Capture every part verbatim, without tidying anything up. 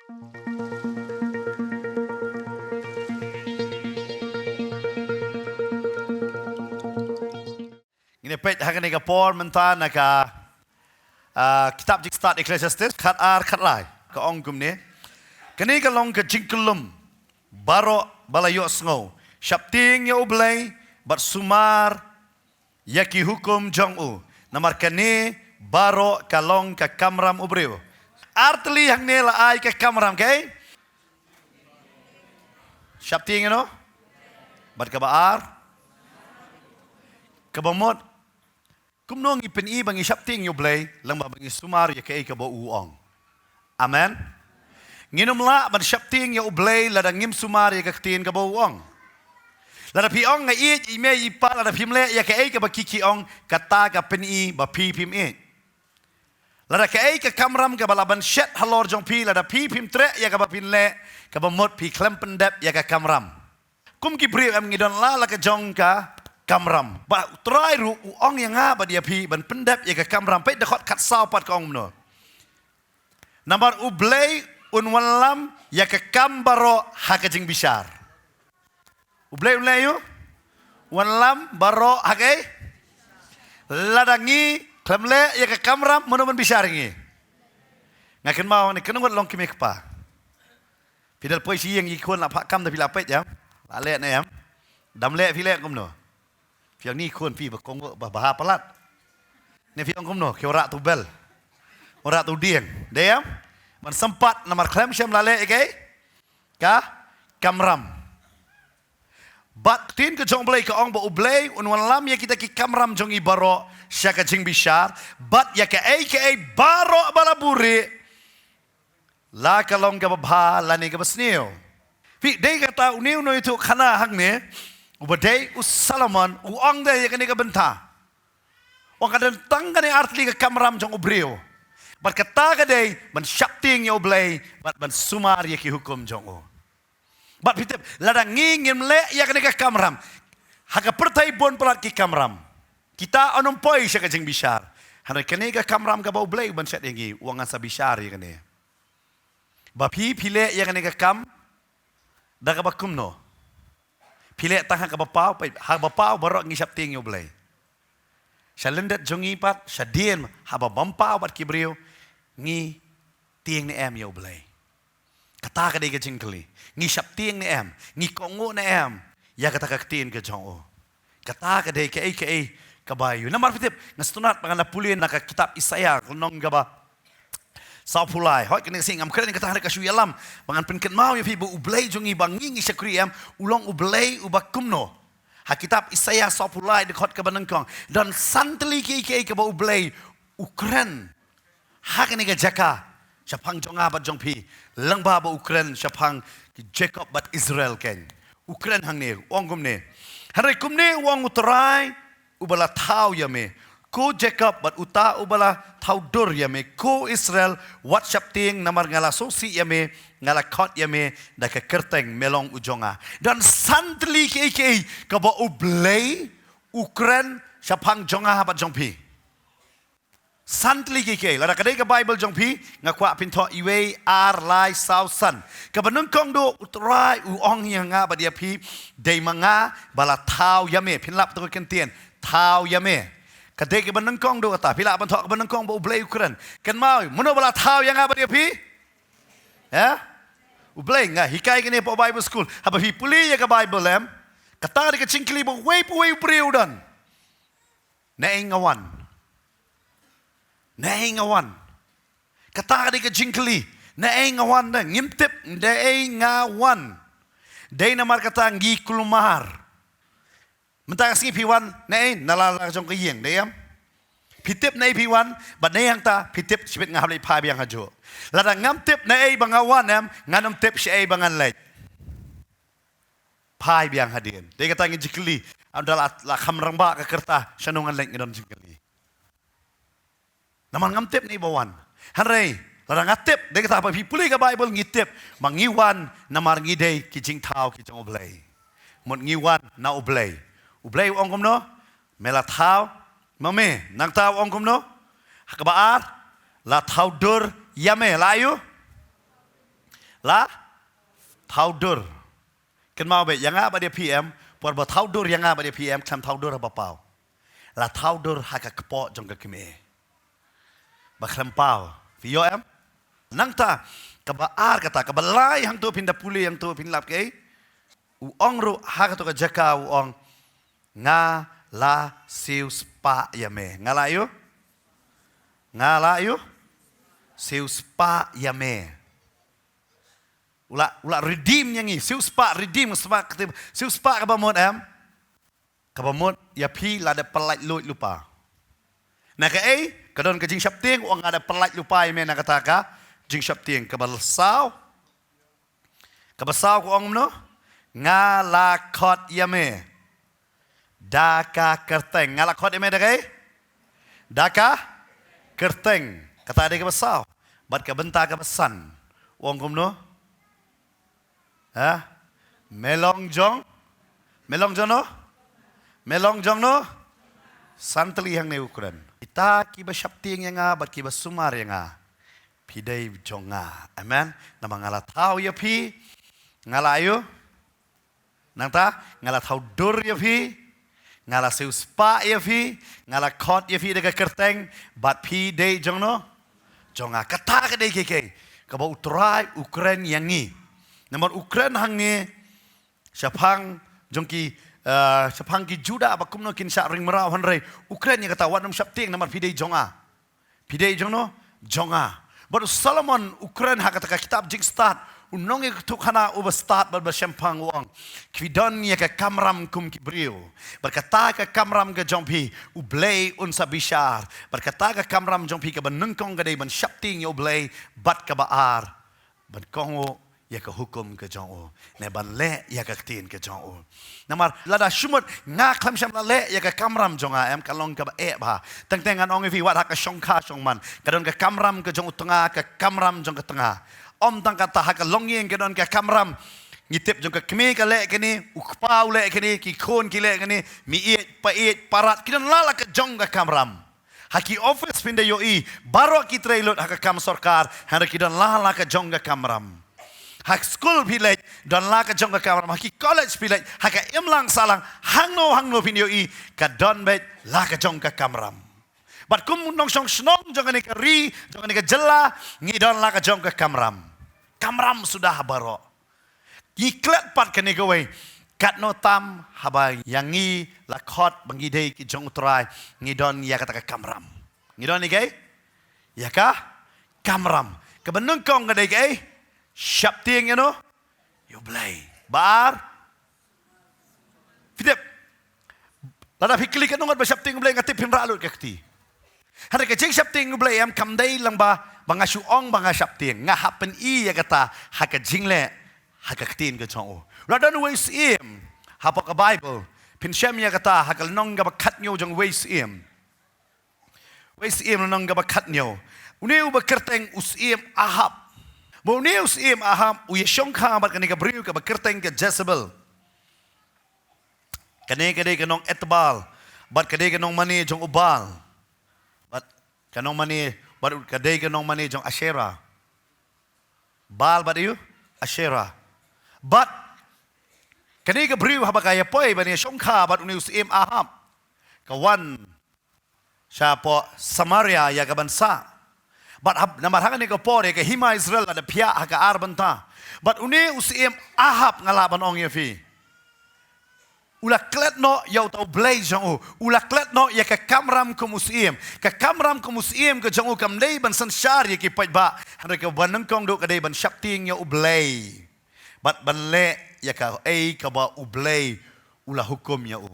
Ngin ïa peit ha kane ka por mynta na ka, ah, kitab Jingstad Ecclesiastes khat ar khat lai. Ka ong kumne. Kane ka long ka jingkyllum baroh ba la ïohsngew. Sheptieng ïa U Blei bad sumar ïa ki hukum jong u. Namar kane baroh ka long ka kamram u briew. Artylli hangne la ai ka kamram kaei? Sheptieng ïa no? Bad kaba ar? Kaba mut. Kumno ngi pyni ba ngi sheptieng ïa U Blei, lyngba ba ngi sumar ïa kaei kaba u ong. Amen. Ngin ym lah ban sheptieng ïa U Blei lada ngim sumar ïa ka ktien kaba u ong. Lada phi ong nga ïeit ïa i mei i pa, lada phim leh ïa kaei kaba ki ki ong, kata ka pyni ba phi phim ïeit. Lada kaei ka kamram kaba lah ban shet halor jong phi, lada phi phim treh ïa kaba phin leh, kaba mut phi khlem pyndep ïa ka kamram. Kum ki briew em ngi don la la ka jong ka kamram. Ba U Trai ruh u ong ïa nga bad ïa phi ban pyndep ïa ka kamram. Peit dkhot khatsaw pat ka ong kumno. Namar U Blei un wanlam ïa ka kam baroh ha ka jingbishar. U Blei un leh ïa u wanlam baroh ha kaei? Lada ngi khlem leh ïa ka kamram, mano ban bishar ïa ngi? Nga kynmaw ne kynnoh ngut long kmie kpa. Phi dal poi shi ïing ïa ki khun la phah kam da phi la peit ïa. La leh ne em. Dam leh phi leh kumno. Phi ong ni khun phi ba kong ba bha palat. Ne phi ong kumno ki ora tu bel. Ora tu dieng. Dei em. Ban sempat namar khlem shem la leh ïa kaei? Ka kamram. Bad ktien ka jong U Blei ka ong ba U Blei un wanlam ïa kita ki kamram jong i baroh sha ka jingbishar bad ïa kaei kaei baroh ba la buhrieh. La ka long kaba bha lane kaba sniew. Phi dei kata une u nongïathuhkhana hangne uba dei u Solomon u ong da ïa kane ka bynta. Ong ka don tang kane artylli ka kamram jong u briew. Bad kata ka dei ban sheptieng ïa U Blei bad ban sumar ïa ki hukum jong u. Bad phi tip lada ngi ngim leh ïa kane ka kamram. Ha ka pyrthei bun palat ki kamram. Kita yn ym poi sha ka jingbishar. Hynrei kane ka kamram kaba U Blei u ban shet ïa ngi u ong ngan sa bishar ïa kane. Ba phi phi leh ïa kane ka kam da kaba kumno? Phi leh tang ha kaba paw, peit ha kaba paw baroh ngi sheptieng ïa U Blei. Sha lyndet jong ngi pat, shadien haba bym paw bad ki briew ngi tieng ne em ïa U Blei. Kata ka dei ka jingkylli. Ngi sheptieng ne em, ngi kohnguh ne em ïa kata ka ktien ka jong u. Kata ka dei kaei kaei kaba ïoh. Namar phi tip, nga sngewtynnat ba ngan la pule na ka kitab Isaïah, ka lynnong kaba sawphew lai. Hooid kane ka sngi ngam kren ïa kata hynrei ka shu ïalam ba ngan pynkynmaw ïa phi ba U Blei jong ngi ba ngi ngi shakri em, u long U Blei uba kumno. Ha kitab Isaïah sawphew lai dkhot kaba nyngkong, don san tylli kiei kiei kaba U Blei u kren ha kane ka jaka shaphang jong nga bad jong phi, lyngba ba u kren shaphang ki Jakob bad Israel kein. U kren hangne, u ong kumne. Hynrei kumne u ong U Trai uba la thaw ïa me, ko Jakob, bad uta uba la thaw dur ïa me, ko Israel, wat sheptieng namar nga la sngewsih ïa me, nga la khot ïa me da ka kyrteng, me long u jong nga. Don san tylli kiei kiei kaba U Blei u kren shaphang jong nga bad jong phi. San tylli kiei kiei. Lada ka dei ka Baibl jong phi, nga kwah phin thoh iwei, ar, lai, saw, san. Kaba nyngkong duh, U Trai u ong ïa nga bad ïa phi, dei ma nga ba la thaw ïa me. Phin lap to ka ktien thaw ïa me. Ka dei kaba nyngkong duh kata. Phi lah ban thoh kaba nyngkong ba U Blei u kren. Kynmaw, mano ba la thaw ïa nga bad ïa phi? Ha? U Blei. Nga hikai kane hapoh Bible School. Haba phi pule ïa ka Baibl em, kata ka dei ka jingkylli ba uwei pa uwei u briew u don. Naei nga wan? Naei nga wan? Kata ka dei ka jingkylli. Naei nga wan? Da ngim tip naei nga wan. Dei namar kata ngi kulmar. Mynta ka sngi phi wan naei? Na la la jong ka ïing, dei em? Phi tip naei phi wan, bad naei hangta phi tip shibit nga hap leit phai biang hajuh. Lada ngam tip naei ba nga wan em, ngan ym tip shaei ba ngan leit. Phai biang hadien. Dei kata ngi jingkylli. Ynda la, la kham rangbah ka kyrta, shano ngan leit, ngi don jingkylli. Namar ngam tip naei ba wan. Hynrei lada nga tip, dei kata ba phi pule ka Baibl ngi tip ba ngi wan namar ngi dei ki jingthaw ki jong U Blei. Mut ngi wan na U Blei. U Blei u ong kumno? Me la thaw ma me. Nangta u ong kumno? Ha kaba ar, la thaw dur ïa me. La ïoh? La thaw dur. Kynmaw beit, ïa nga bad ïa phi em, por ba thaw dur ïa nga bad ïa phi em, khlem thaw dur haba paw. La thaw dur ha ka kpoh jong ka kmie ba khlem paw. Phi ïoh em? Nangta, kaba ar kata, kaba lai hangto phin da pule hangto phin lap kaei. U ong ruh ha kato ka jaka u ong, nga la siew spah ïa me. Nga la ïoh? Nga la ïoh? Siew spah ïa me. U la, u la redeem ïa ngi, siew spah redeem, spah kti, siew spah kaba mut em. Kaba mut ïa phi lada pyllait luid lypa. Na kaei, ka don ka jingsheptieng, u ong nga da pyllait lypa ïa me na kata ka jingsheptieng. Kaba saw. Kaba saw ka ong kumno? Nga la khot ïa me da ka kyrteng. Nga la khot ïa me da kaei? Da ka kyrteng. Kata dei kaba saw. Bad ka bynta kaba san, u ong kumno? Ha? Me long jong? Me long jong no? Me long jong no? San tylli hangne u kren. Kita kiba sheptieng ïa nga bad kiba sumar ïa nga, phi dei jong nga. Amen. Namar nga la thaw ïa phi. Nga la ïoh? Nangta, nga la thaw dur ïa phi, nga la siew spah ïa phi, nga la khot ïa phi da ka kyrteng, bad phi dei jong no? Jong nga. Kata ka dei kaei kaei kaba U Trai u kren ïa ngi. Namar u kren hangne shaphang jong ki, eh, shaphang ki Judah ba kumno kin shah ring mraw, hynrei u kren ïa kata, wat nym sheptieng namar phi dei jong nga. Phi dei jong no? Jong nga. Bad u Solomon u kren ha kata ka kitab Jingstad, u nongïathuhkhana uba stad bad ba shemphang, u ong, phi don ïa ka kamram kum ki briew. Bad kata ka kamram ka jong phi, U Blei un sa bishar. Bad kata ka kamram jong phi kaba nyngkong ka dei ban sheptieng ïa U Blei, bad kaba ar, ban kohnguh ïa ka hukum ka jong u, ne ban leh ïa ka ktien ka jong u. Namar lada shu mut nga khlem shym la leh ïa ka kamram jong nga, em, ka long kaba eh bha. Teng teng ngan ong ïa phi, wat ha ka shongkha shongman ka don ka kamram ka jong u tnga, ka kamram jong ka tnga. Ym tang kata, ha ka longïing ka don ka kamram. Ngi tip jong ka kmie ka leh kane, u kpa u leh kane, ki khun ki leh kane, meiieit, paieit, parat, ki don la la ka jong ka kamram. Ha ki office phin da ïohi, baroh ki trei lut ha ka kam sorkar, hynrei ki don la la ka jong ka kamram. Ha skul phi leit, don la ka jong ka kamram. Ha ki college phi leit, ha ka imlang sahlang, hangno hangno phin ïohi, ka don beit la ka jong ka kamram. Bad kum nongshong shnong jong kane ka ri, jong kane ka jylla, ngi don la ka jong ka kamram. Kamram suda ha baroh. Ngi klet pat kane kawei. Katno tam haba ïa ngi la khot ba ngi dei ki jong U Trai, ngi don ïa kata ka kamram. Ngi don ïa kaei? Ïa ka kamram. Kaba nyngkong ka dei kaei? Sheptieng ïa no? Ïa U Blei. Ba ar? Phi tip, lada phi kylli katno ngut ba sheptieng U Blei, nga tip phin rah lut ka kti. Hynrei ka jingsheptieng U Blei, em, kam dei lang ba, ba nga shu ong ba nga sheptieng. Nga hap pyni ïa kata ha ka jingleh, ha ka ktien ka jong u. La don uwei u syiem hapoh ka Baibl, phin shem ïa kata ha ka lynnong kaba khathynñiew jong uwei u syiem. Uwei u syiem, lynnong kaba khathynñiew. Une uba kyrteng u syiem Ahab. Ba une u syiem Ahab u ïashongkha bad kane ka briew kaba kyrteng ka Jezebel. Kane ka dei ka nong Etbaal, bad ka dei ka nongmane jong u Baal. Bad ka nongmane, bad ka dei ka nongmane jong Asherah. Baal bad ïa u Asherah. Bad kane ka briew haba ka ïa poi ban ïa shongkha bad une u syiem Ahab, ka wan shapoh Samaria ïa ka ban sah. Bad hap, namar ha kane ka por ïa ka hima Israel la da phiah ha ka ar bynta. Bad une u syiem Ahab, nga lah ban ong ïa phi, u la klet noh ïa uta U Blei jong u. U la klet noh ïa ka kamram kum u syiem. Ka kamram kum u syiem ka jong u kam dei ban synshar ïa ki paidbah. Hynrei kaba nyngkong duh ka dei ban sheptieng ïa U Blei. Bad ban leh ïa kaei kaba U Blei u la hukum ïa u.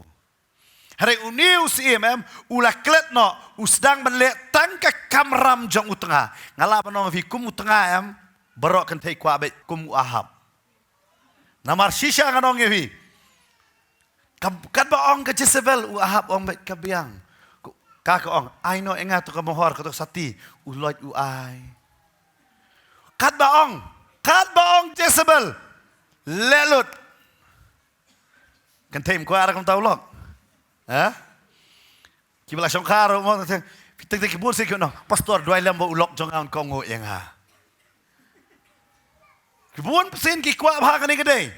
Hynrei une u syiem, em, u la klet noh, u sdang ban leh tang ka kamram jong u tnga. Nga lah ban ong ïa phi kum u tnga, em, baroh kynthei kwah beit kum u Ahab. Namar shisha ngan ong ïa phi, ka, katba ong ka Jezebel, u Ahab ong beit ka biang. Ka, ka ong, ai noh ïa nga to ka mohor, kato ka sati, u loit u ai. Katba ong, katba ong Jezebel, leh lut. Kynthei, ym kwah ra kumta u lok? Ha? Kiba la shongkha ruh mo, teng teng ki bun sien ki ong, Pastor, duwai lem ba u lok jong nga un kohnguh ïa nga. Ki Bun sien ki kwah bha kane ka dei.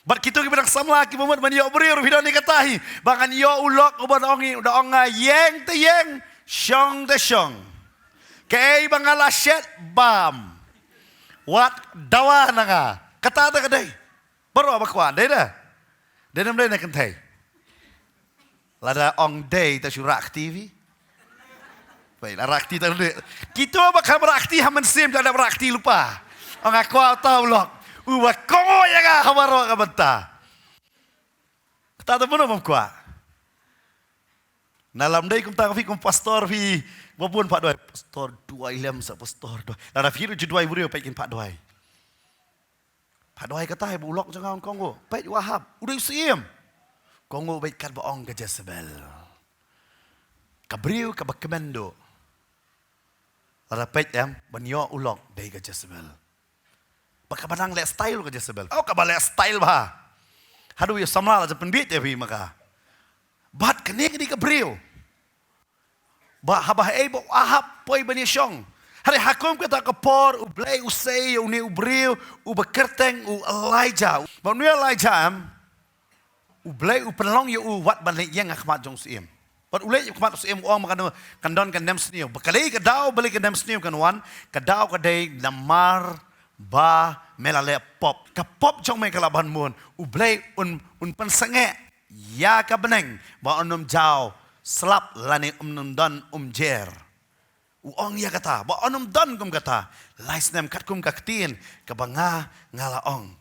Bad kito kiba dang samla kiba mut ban ïoh briew ruh phi don ïa kata hi. Ba ngan ïoh u lok uba ong, da ong nga ïeng te ïeng, shong te shong. Kaei ba nga la shet bam. Wat dawa na nga. Kata te ka dei. Baroh ba kwah dei da. Dei nam dei na kynthei. Lada ong dei ta shu rah kti phi. Peit la rah kti ta dei. Kito ba kham rah kti ha mynsiem, lada rah kti lypa. Ong nga kwah uta u lok uba kohnguh ïa nga ha baroh ka bynta. Kata te mano bym kwah. Na lam dei kumta phi kum pastor phi. Ba bun pat duwai pastor duwai lem sa pastor duwai. Lada phi ruh ju duwai briew peit kin pat duwai. Pat duwai kata hi ba u lok jong nga un kohnguh. Peit u Ahab u dei u syiem. Kohnguh beit katba ong ka Jezebel. Ka briew kaba kmen duh. Lada peit em ban ïoh u lok dei ka Jezebel. Ba kaba nang leh style ka Jezebel. Oh kaba leh style bha. Haduh ïa samla la ja pynbieit ïa phi ma ka. Bad kane kane ka briew. Ba haba haei ba u Ahab poi ban ïashong. Hynrei ha kum kata ka por U Blei u sei ïa une u briew uba kyrteng u Elijah. Ba une u Elijah em, U Blei u pynlong ïa u wat ban leit ïeng ha khmat jong u syiem. Bad u leit ha khmat u syiem u ong ma ka, kan don ka nemsniew. Ba ka dei ka daw, balei ka nemsniew kan wan, ka daw ka dei namar ba me la leh pop. Ka pop jong me ka la ban bun. U Blei un, un pynsangeh ïa ka bneng ba un ym jaw slap lane un ym don um jer. U ong ïa kata ba un ym don kum kata. Lai snem katkum ka ktien kaba nga, nga la ong.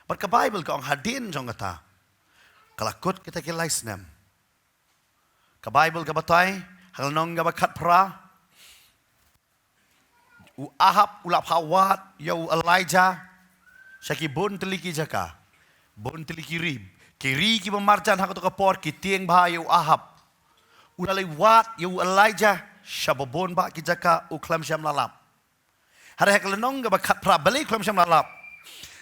Bad ka Baibl ka ong hadien jong kata ka la kut kita ki lai snem. Ka Baibl ka batai ha ka lynnong kaba khatphra, u Ahab u la phah wad ïa u Elijah sha ki bun tylli ki jaka, bun tylli ki ri. Ki ri kiba marjan ha kato ka por ki tieng bha ïa u Ahab. U la leit wad ïa u Elijah sha ba bun bah ki jaka, u khlem shym la lap. Hynrei ha ka lynnong kaba khatphra, balei u khlem shym la lap?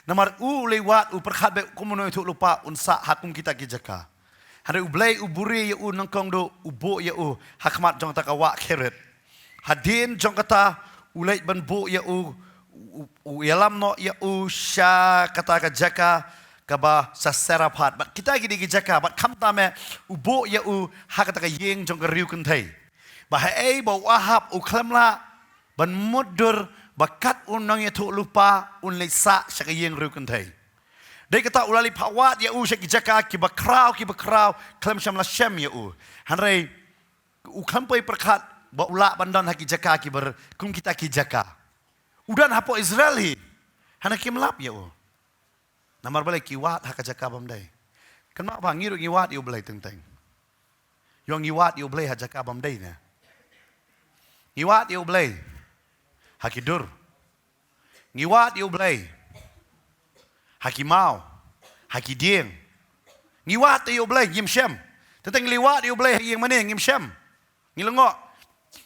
Namar u leit wad u pyrkhat ba kum u nongïathuhlypa un sah ha kum kita ki jaka. Hynrei U Blei u buhrieh ïa u nyngkong, u buh ïa u ha khmat jong kata ka wah Kerith. Hadien jong kata u leit ban buh ïa u, u, u ïalam noh ïa u sha kata ka jaka kaba sha Zarephath. Bad kita ki dei ki jaka, bad khamtam eh u buh ïa u ha kata ka ïing jong ka riewkynthei. Ba haei ba u Ahab u khlem lah ban mutdur ba kat u nongïathuhlypa un leit sah sha ka ïing riewkynthei. Dei kata u la leit phah wad ïa u sha ki jaka kiba khraw kiba khraw, khlem shym la shem ïa u. Hynrei u khlem poi pyrkhat ba u lah ban don ha ki jaka kiba r-, kum kita ki jaka. U don hapoh Israel hi. Hana kim lap ïa u. Namar balei? Ki wad ha ka jaka bym dei. Kynmaw ba ngi ruh ngi wad ïa U Blei teng teng. Ïoh ngi wad ïa U Blei ha jaka bym dei ne. Ngi wad ïa U Blei ha ki dur. Ngi wad ïa U Blei ha ki maw, ha ki dieng. Ngi wad ïa U Blei, ngim shem. Teng teng ngi wad ïa U Blei ha ïing mane, ngim shem. Ngi lyngngoh.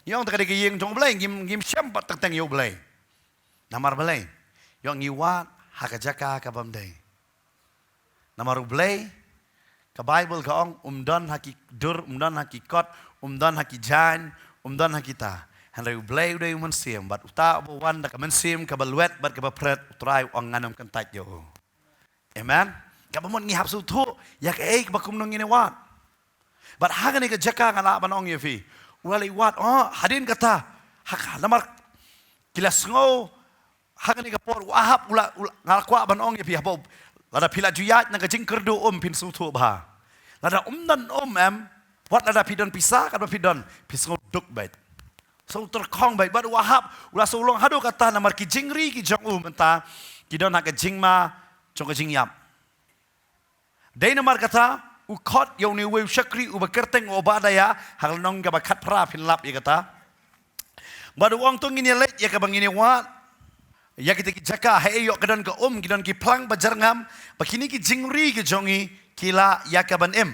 Ngi ong te ka dei ka ïing jong U Blei, ngim, ngim shem pat teng teng ïa U Blei. Namar balei? Ïoh ngi wad ha ka jaka ka bym dei. Namar U Blei, ka Baibl ka ong, um don ha ki dur, um don ha ki kot, um don ha ki jaiñ, um don ha kita. Hynrei U Blei u dei u mynsiem, bad uta uba wan da ka mynsiem kaba lwet bad kaba phred, U Trai u ong ngan ym kyntait ïa u. Amen. Kaba mut ngi hap sngewthuh ïa kaei kaba kumno ngin ïa wad. Bad ha kane ka jaka nga lah ban ong ïa phi, u la leit wad, oh, hadien kata, ha ka, namar ki la sngew ha kane ka por u Ahab u la, u la, nga la kwah ban ong ïa phi haba, lada phi la ju ïaid na ka jingkyrduh um phin sngewthuh bha. Lada um don um em, wat lada phi don pisa katba phi don, phi sngew duk beit. Sngew tyrkhong beit, bad u Ahab u la sngew long haduh katta namar ki jingri ki jong u mynta ki don ha ka jingma jong ka jingïap. Dei namar kata u khot ïa une uwei u shakri uba kyrteng u Obadiah, ha ka lynnong kaba khatphra phin lap ïa kata. Bad u ong to ngin ïa leit ïa kaba ngin ïa wad ïa kita ki jaka, haei ïoh ka don ka um, ki don ki phlang ba jyrngam, ba kine ki jingri ki jong ngi ki lah ïa ka ban im.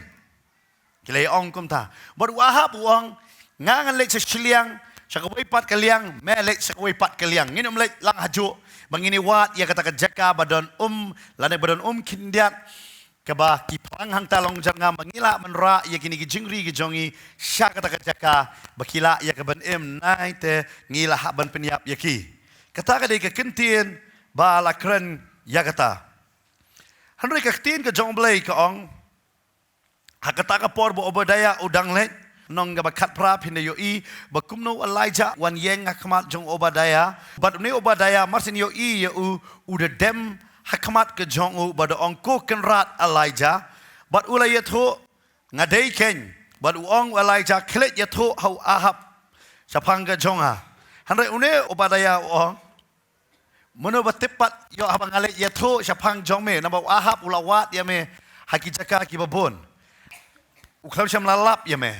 Ki la ong kumta. Bad u Ahab u ong, nga ngan leit sha shiliang, sha kawei pat ka liang, me leit sha kawei pat ka liang. Ngin ym leit lang hajuh ba ngin ïa wad ïa kata ka jaka ba don um, lane ba don um khyndiat, kaba ki phlang hangta long jyrngam, ba ngi lah ban rah ïa kine ki jingri ki jong ngi sha kata ka jaka ba ki lah ïa ka ban im, nai te ngi lah ban pynïap ïa ki. Kata ka dei ka ktien ba la kren ïa kata. Hynrei ka ktien ka jong U Blei ka ong, ha kata ka por ba u Obadiah u dang leit, lynnong kaba khatphra phin da ïohi ba kumno u Elijah u wan ïeng ha khmat jong u Obadiah. Bad une u Obadiah mar shen ïohi ïa u, u da dem ha khmat ka jong u bad da ong, "Ko Kynrad Elijah." Bad u la ïathuh, "Nga dei keiñ." Bad u ong u Elijah, "Khie leit ïathuh ha u Ahab shaphang ka jong nga." Hynrei une u Obadiah u ong, "Mano ba tip pat ïoh haba nga leit ïathuh shaphang jong me, naba u Ahab u la wad ïa me ha ki jaka kiba bun. U khlem shym la lap ïa me.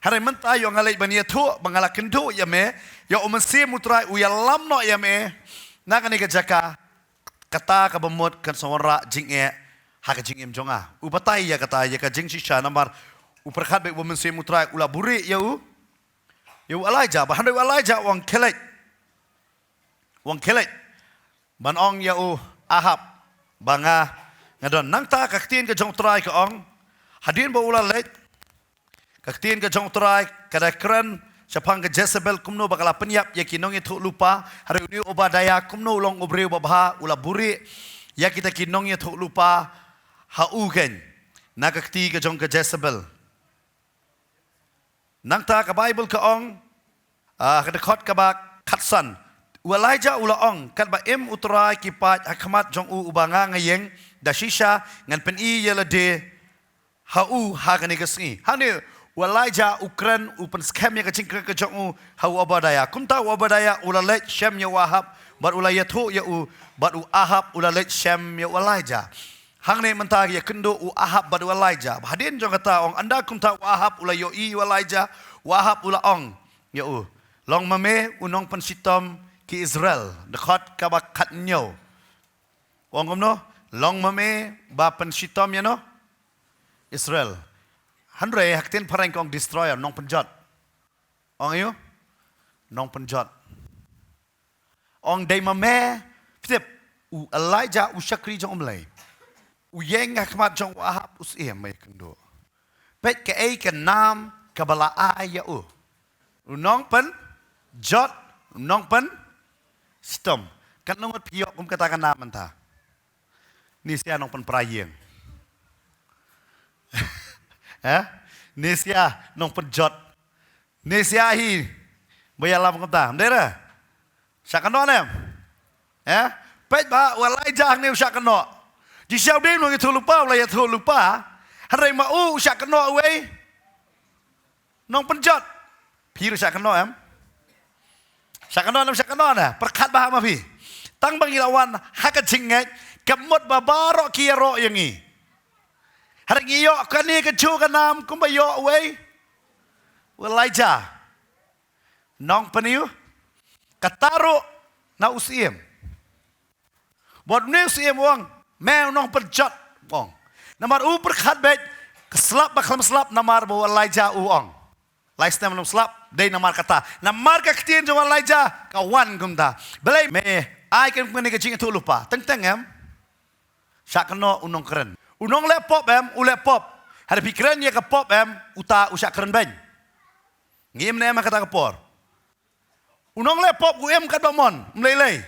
Hynrei mynta ïoh nga leit ban ïathuh ba nga la kynduh ïa me, ïa u Mynsiem U Trai u ïalam noh ïa me na kane ka jaka, kata kaba mut kan sa wanrah jingeh ha ka jingim jong nga." U batai ïa kata, ïa ka jingshisha namar u pyrkhat beit ba u Mynsiem U Trai u la buhrieh ïa u, ïa u Elijah. Bad hynrei u Elijah u ong, "Khie leit, u ong khie leit ban ong ïa u Ahab ba nga, nga don." Nangta ka ktien ka jong U Trai ka ong, hadien ba u la leit, ka ktien ka jong U Trai ka da kren shaphang ka Jezebel kumno ba ka la pynïap ïa ki nongïathuhlypa. Hynrei une u Obadiah kumno u long u briew babha, u la buhrieh ïa kita ki nongïathuhlypa ha u keiñ na ka kti ka jong ka Jezebel. Nangta ka Baibl ka ong, ah, ka dkhot kaba khatsan, u Elijah u la ong, "Katba im U Trai ki paid ha khmat jong u uba nga nga ïeng, da shisha ngan pyni ïa lade ha u ha kane ka sngi." Hangne u Elijah u kren, u pynskhem ïa ka jingkren ka jong u ha u Obadiah. Kumta u Obadiah u la leit shem ïa u Ahab bad u la ïathuh ïa u, bad u Ahab u la leit shem ïa u Elijah. Hangne mynta ïa kynduh u Ahab bad u Elijah. Hadien jong kata ong, ynda kumta u Ahab u la ïohi ïa u Elijah, u Ahab u la ong ïa u, "Long ma me u nongpynshitom ki Israel." Dkhot kaba khathynñiew. Ong kumno? "Long ma me ba pynshitom ïa no Israel." Hynrei ha ktien phareng ka ong destroyer, nongpynjot. Ong aïu? Nongpynjot. Ong dei ma me, phi tip, u Elijah u shakri jong U Blei, u ïeng ha khmat jong u Ahab u syiem, ma ïa kynduh. Peit kaei ka nam kaba la ai ïa u. U nongpynjot, u nongpynshitom. Katno ngut phi ïoh kum kata ka nam mynta? Ni sha nongpynpra ïing. Eh? Ni sha nongpynjot. Ni sha hi ba ïalam kumta. Ym dei re? Shah kynnoh ne em? Eh? Peit ba u Elijah hangne u shah kynnoh. Jingshisha u dei u nongïathuhlypa, u la ïathuhlypa. Hynrei ma u u shah kynnoh uwei nongpynjot. Phi ruh shah kynnoh em? Shah kynnoh ne em, shah kynnoh ne? Pyrkhat bha ma phi. Tang ba ngi la wan ha ka jingngeit, ka mut ba baroh ki ïaroh ïa ngi. Hynrei ngi ïoh kane kajuh ka nam kumba ïoh uwei u Elijah. Nongpyniu. Kata ruh na u syiem. Bad une u syiem u ong, "Me u nongpynjot," u ong. Namar u pyrkhat beit, ka slap ba khlem slap namar ba u Elijah u ong. Lai snem ym slap, dei namar kata. Namar ka ktien jong u Elijah ka wan kumta. Balei me ai kane ka jingïathuhlypa? Teng teng em? Shah kynnoh u nongkren. U nongleh pop em, u leh pop. Hynrei phi kren ïa ka pop em, uta u shah kren beiñ. Ngi im ne em ha kata ka por? U nongleh pop u im katba mon, ym lei lei.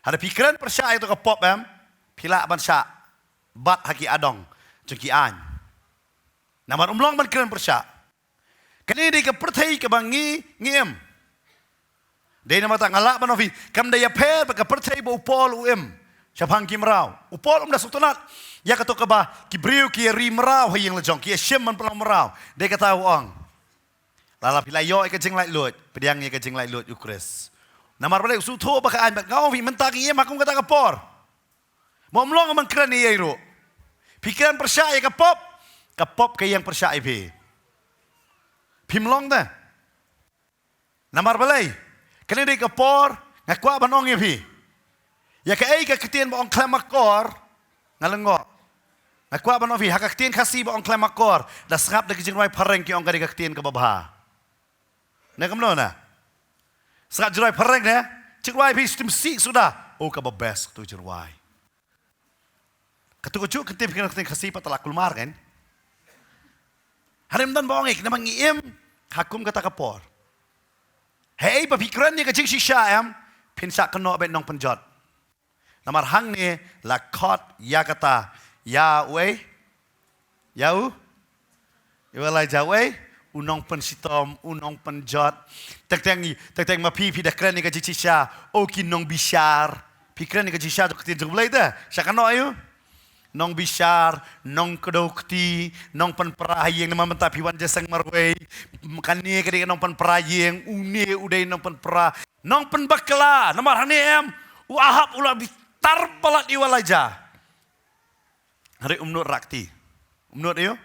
Hynrei phi kren pyrshah ïa kato ka pop em, phi lah ban shah bat ha ki adong jong ki aiñ. Namar um long ban kren pyrshah. Kane dei ka pyrthei kaba ngi, ngi im. Dei namar kata nga lah ban ong phi, kam da ïapher bad ka pyrthei ba u Paul u im shaphang ki mraw. U Paul um da sngewtynnat ïa kato kaba ki briew ki ïa ri mraw ha ïing la jong, ki ïa shim ban pynlong mraw. Dei kata u ong, lada phi la ïoh ïa ka jinglaitluid, pdiang ïa ka jinglaitluid u Khrist. Namar balei? U sngewthuh ba ka aiñ, bad nga ong phi mynta ngi im ha kum kata ka por. Mo, ym long ban kren ïa ei ruh. Phi kren pyrshah ïa ka pop, ka pop ka ïeng pyrshah ïa phi. Phim long de. Namar balei? Kane dei ka por, nga kwah ban ong ïa phi. Ïa kaei ka ktien ba ong khlem akor, nga lyngngoh. Nga kwah ban ong phi, ha ka ktien Khasi ba ong khlem akor, da sngap da ki jingrwai phareng ki ong ka dei ka ktien kaba bha. Ne kumno na? Sngap jingrwai phareng ne? Jingrwai phi stem sik suda. Oh, kaba best tu jingrwai. Katu ka juk kynti phi kynti Khasi pat la kulmar kan. Hynrei ym don ba ong ik, namar ngi im ha kum kata ka por. Hei ba phi kren ïa ka jingshisha em, phin shah kynnoh beit nongpynjot. Namar hangne la khot ïa kata, ïa uei? Ïa u? Ïa u Elijah uei? U nongpynshitom, u nongpynjot. Teng teng, teng teng ma phi, phi da kren ïa ka jingshisha, o ki nongbishar. Phi kren ïa ka jingshisha jong ka ktien jong U Blei te. Sha kano ïa u? Nongbishar, nongkdew kti, nongpynpra ha ïing namar mynta phi wan jingïaseng marwei. Kane ka dei nongpynpra ïing, une u dei nongpynpra. Nongpynbakla, namar hangne em, u Ahab u la bitar palat ïa u Elijah. Hynrei um nud rah kti. Um nud ïa u?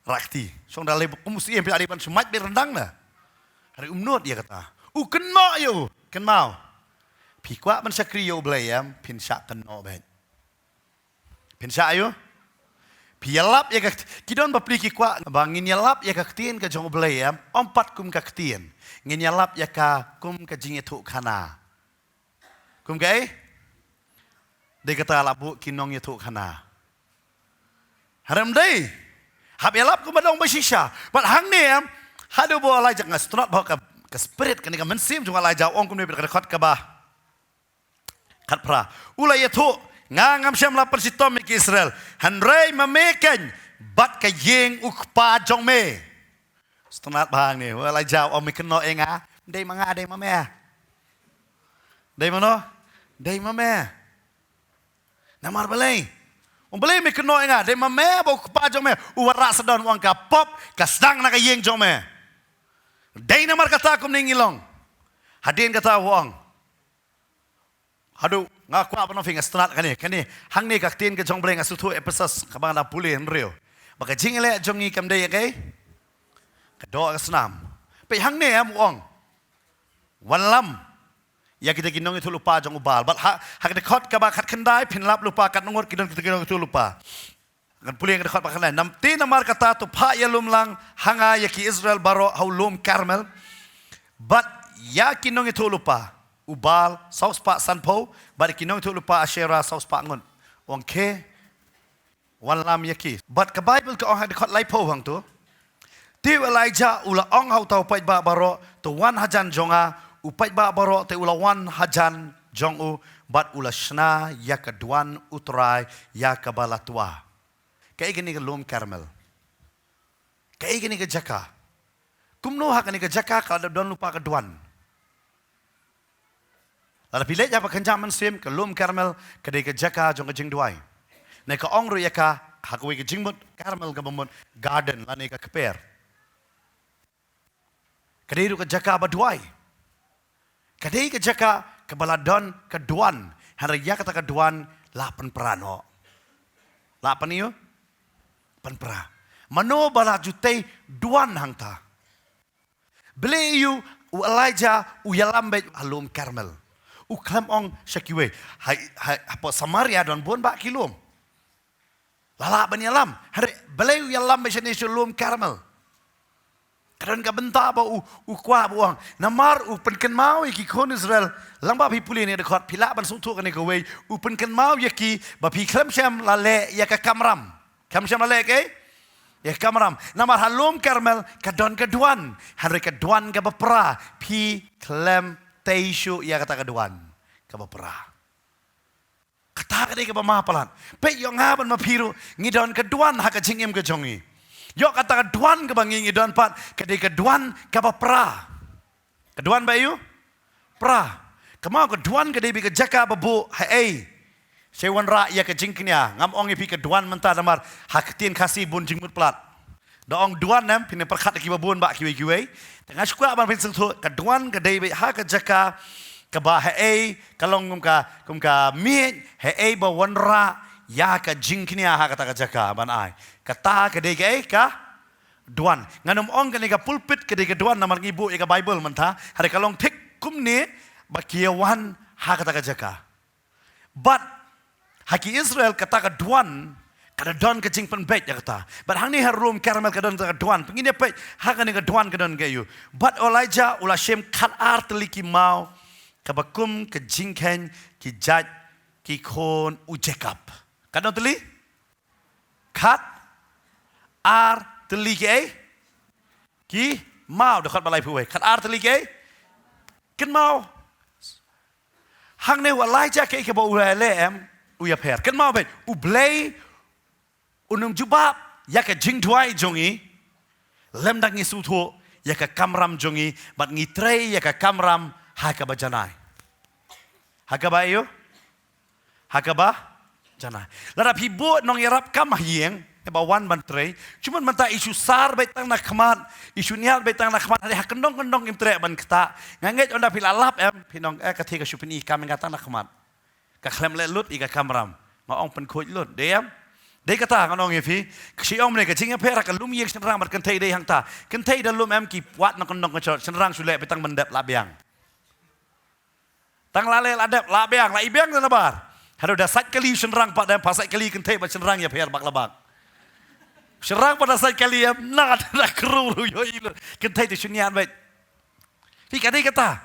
Rah kti. Shong da lei kum u siem phi la dei ban shu mait beit ryndang na. Hynrei um nud ïa kata. U kynnoh ïa u, kynmaw. Phi kwah ban shakri ïa U Blei em, phin shah kynnoh beit. Phin shah ïa u? Phi ïalap ïa ka kt-, ki don bapli ki kwah ba ngin ïalap ïa ka ktien ka jong U Blei em, ym pat kum ka ktien. Ngin ïalap ïa ka kum ka jingïathuhkhana. Kum kaei? Dei kata la buh ki nongïathuhkhana. Hynrei ym dei. Hap ïalap kumba dang ba shisha. Bad hangne em, haduh ba u Elijah, nga sngewtynnat ba ka, ka spirit kane ka mynsiem jong u Elijah u ong kumne bad ka dkhot kaba khatphra. U la ïathuh, nga ngam shym la pynshitom ïa ki Israel. Hynrei ma me keiñ, bad ka ïing u kpa jong me. Sngewtynnat bha hangne, u Elijah u ong me kynnoh ïa nga, dei ma nga, dei ma me. Dei mano? Dei ma me. Namar balei? U ong balei me kynnoh ïa nga, dei ma me bad u kpa jong me, u wanrah sdang u ong ka pop, ka sdang na ka ïing jong me. Dei namar kata kumne ngi long. Hadien kata u ong. Haduh, nga kwah ban ong phi nga sngewtynnat kane, kane, hangne ka ktien ka jong U Blei nga sngewthuh Ephesus, kaba nga dang pule hynriew. Ba ka jingïaleh jong ngi kam dei ïa kaei? Ka doh ka snam. Peit hangne em u ong. Wanlam. Ïa kita ki nongïathuhlypa jong u Baal. Bad ha, ha ka dkhot kaba khatkhyndai, phin lap lypa katno ngut ki don kita ki nongïathuhlypa. Ngan pule ïa ka dkhot ba khatkhyndai. Namar te namar kata to phah ïalum lang ha nga ïa ki Israel baroh ha u lum Karmel. Bad ïa ki nongïathuhlypa u Baal saw spah sanphew, bad ïa ki nongïathuhlypa Asherah saw spah ngut. U ong khie, wanlam ïa ki. Bad ka Baibl ka ong ha ka dkhot laiphew hangto. Te u Elijah u la ong ha uta u paidbah baroh, to wan hajan jong nga, u paidbah baroh te u la wan hajan jong u, bad u la shna ïa ka duwan U Trai ïa kaba la twa. Kaei kane ka lum Karmel? Kaei kane ka jaka? Kumno ha kane ka jaka ka la don lypa ka duwan? Lada phi leit ha ba kynja mynsiem, ka lum Karmel ka dei ka jaka jong ka jingduwai. Ne ka ong ruh ïa ka ha kawei ka jingmut, Karmel kaba mut garden lane ka kper. Ka dei ruh ka jaka ba duwai. Ka dei ka jaka kaba la don ka duwan, hynrei ïa kata ka duwan la pynpra noh. La pyn-ïoh? Pynpra. Mano ba la ju tei duwan hangta? Balei ïa u, u Elijah u ïalam beit ha lum Karmel? U khlem ong sha kiwei. Hai, hai, hapoh Samaria don bun bah ki lum. La lah ban ïalam. Hynrei balei u ïalam beit shane sha lum Karmel? Ka don ka bynta ba u, u kwah ba u ong. Namar u pynkynmaw ïa ki khun Israel. Lang ba phi pule ïa kane ka dkhot, phi lah ban sngewthuh kane kawei. U pynkynmaw ïa ki ba phi khlem shym la leh ïa ka kamram. Khlem shym la leh kaei? Ïa ka kamram. Namar ha lum Karmel ka don ka duwan. Hynrei ka duwan kaba pra. Phi khlem tei shuh ïa kata ka duwan kaba pra. Kata ka dei kaba ma palat. Peit, ïoh nga bad ma phi ruh ngi don ka duwan ha ka jingim ka jong ngi. Ïoh kata ka duwan kaba ngi, ngi don pat ka dei ka duwan kaba pra. Ka duwan ba ïoh? Pra. Kynmaw, ka duwan ka dei beit ka jaka ba buh haei? Sha wanrah ïa ka jingkñia. Ngam ong ïa phi ka duwan mynta namar ha ka ktien Khasi bun jingmut palat. Da ong duwan em, phin pyrkhat ïa kiba bun bah kiwei kiwei. Te nga shu kwah ban pynsngewthuh, ka duwan ka dei beit ha ka jaka kaba haei, ka long kum ka, kum ka miej, haei ba wanrah ïa ka jingkñia ha kata ka jaka ban ai. Kata ka dei kaei? Ka duwan. Ngan ym ong kane ka pulpit ka dei ka duwan namar ngi buh ïa ka Baibl mynta. Hynrei ka long thik kumne ba ki ïa wan ha kata ka jaka. Bad ha ki Israel kata ka duwan ka da don ka jingpynbeit ïa kata. Bad hangne ha lum Karmel ka don kata ka duwan. Ngin ïa peit ha kane ka duwan ka don kaei. Bad u Elijah u la shim khat ar tylli ki maw kaba kum ka jingkheiñ ki jait ki khun u Jakob. Katno tylli? Khat ar tylli kiei? Ki maw, dkhot ba laiphew wei. Khat ar tylli kiei? Kynmaw. Hangne u Elijah kaei kaba u la leh em, u ïapher. Kynmaw beit, U Blei un ym jubab ïa ka jingduwai jong ngi lymda ngi sngewthuh ïa ka kamram jong ngi bad ngi trei ïa ka kamram ha kaba janai. Ha kaba ïoh? Ha kaba janai. Lada phi buh nongïarap kam ha ïing, eh, ba wan ban trei, kumno mynta i shu sar beit tang na khmat, i shu ñiad beit tang na khmat, hynrei ha kyndong kyndong im treh ban ktah. Nga ngeit ynda phi la lap em, phi ong, eh, ka thie ka shu pyni kam ïa nga tang na khmat. Ka khlem leh lut ïa ka kamram. Nga ong pynkhuid lut, dei em? Dei kata ngan ong ïa phi. Ka shu ong mynne ka jingïapher ha ka lum ïing shynrang bad kynthei dei hangta. Kynthei da lum em, ki wad na kyndong kynshot, shynrang shu leh beit tang ban dep la biang. Tang la leh la dep la biang, la i biang da nabar. Haduh da sait kali shynrang pat em, pha sait kali kynthei bad shynrang ïapher bak la bak. Shynrang pat da sait kali em, na da kru ru ïohi lut. Kynthei te shu ñiad beit. Phi, ka dei kata.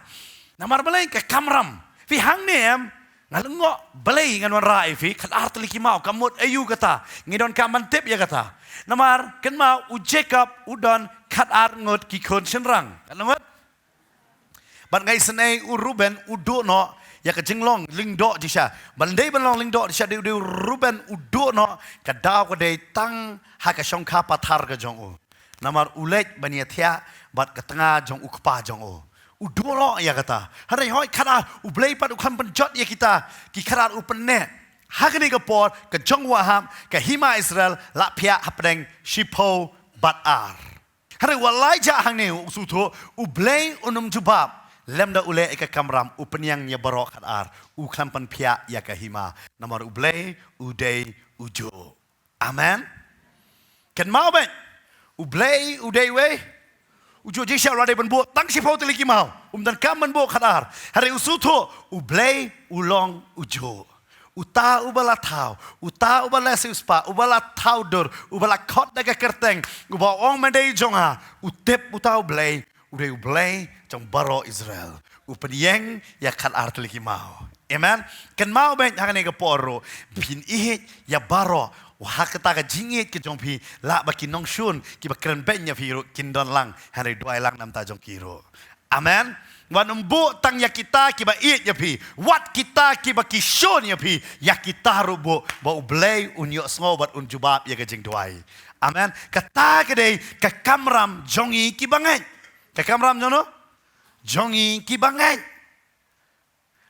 Namar balei? Ka kamram. Phi, hangne em, nga lyngngoh balei ngan wanrah ïa phi, khatar tylli ki maw, ka mut aïu kata. Ngi donkam ban tip ïa kata. Namar kynmaw, u Jacob u don khatar ngut ki khun shynrang. Khatar ngut. Bad nga isynei u Reuben u duh noh ïa ka jinglong lyngdoh shisha. Ban dei ban long lyngdoh shisha, dei, dei u Reuben u duh noh ka daw ka dei tang ha ka shongkha pathar ka jong u. Namar u leit ban ïathiah bad ka tnga jong u kpa jong u. U duh noh ïa kata. Hynrei hooid, khatar, U Blei pat u khlem pynjot ïa kita ki khatar, u pynneh. Ha kane ka por ka jong u Ahab, ka hima Israel la phiah hapdeng shiphew bad ar. Hynrei u Elijah hangne u sngewthuh, U Blei un ym jubab lymda u leh ïa ka kamram, u pynïeng ïa baroh khatar, u khlem pynphiah ïa ka hima. Namar U Blei u dei ujuh. Amen. Kynmaw beit, U Blei u dei uwei ujuh. Jingshisha u la dei ban buh tang shiphew tylli ki maw, um donkam ban buh khatar. Hynrei u sngewthuh, U Blei u long ujuh. Uta uba la thaw, uta uba la siewspah, uba la thaw dur, uba la khot da ka kyrteng, uba ong, "Me dei jong nga," u tip uta U Blei u dei U Blei jong baroh Israel. U pynïeng ïa khatar tylli ki maw. Amen. Kynmaw beit, ha kane ka por ruh phin ïeit ïa baroh. Ha kata ka jingïeit ka jong phi, lah ba ki nongshun kiba kren beiñ ïa phi ruh kin don lang, hynrei duwai lang na ka bynta jong ki ruh. Amen. Wat nym buh tang ïa kita kiba ïeit ïa phi. Wat kita kiba ki shun ïa phi, ïa kita ruh buh, ba U Blei un ïohsngew bad un jubab ïa ka jingduwai. Amen. Kata ka dei ka kamram jong ngi kiba ngeit. Ka kamram jong no? Jong ngi kiba ngeit.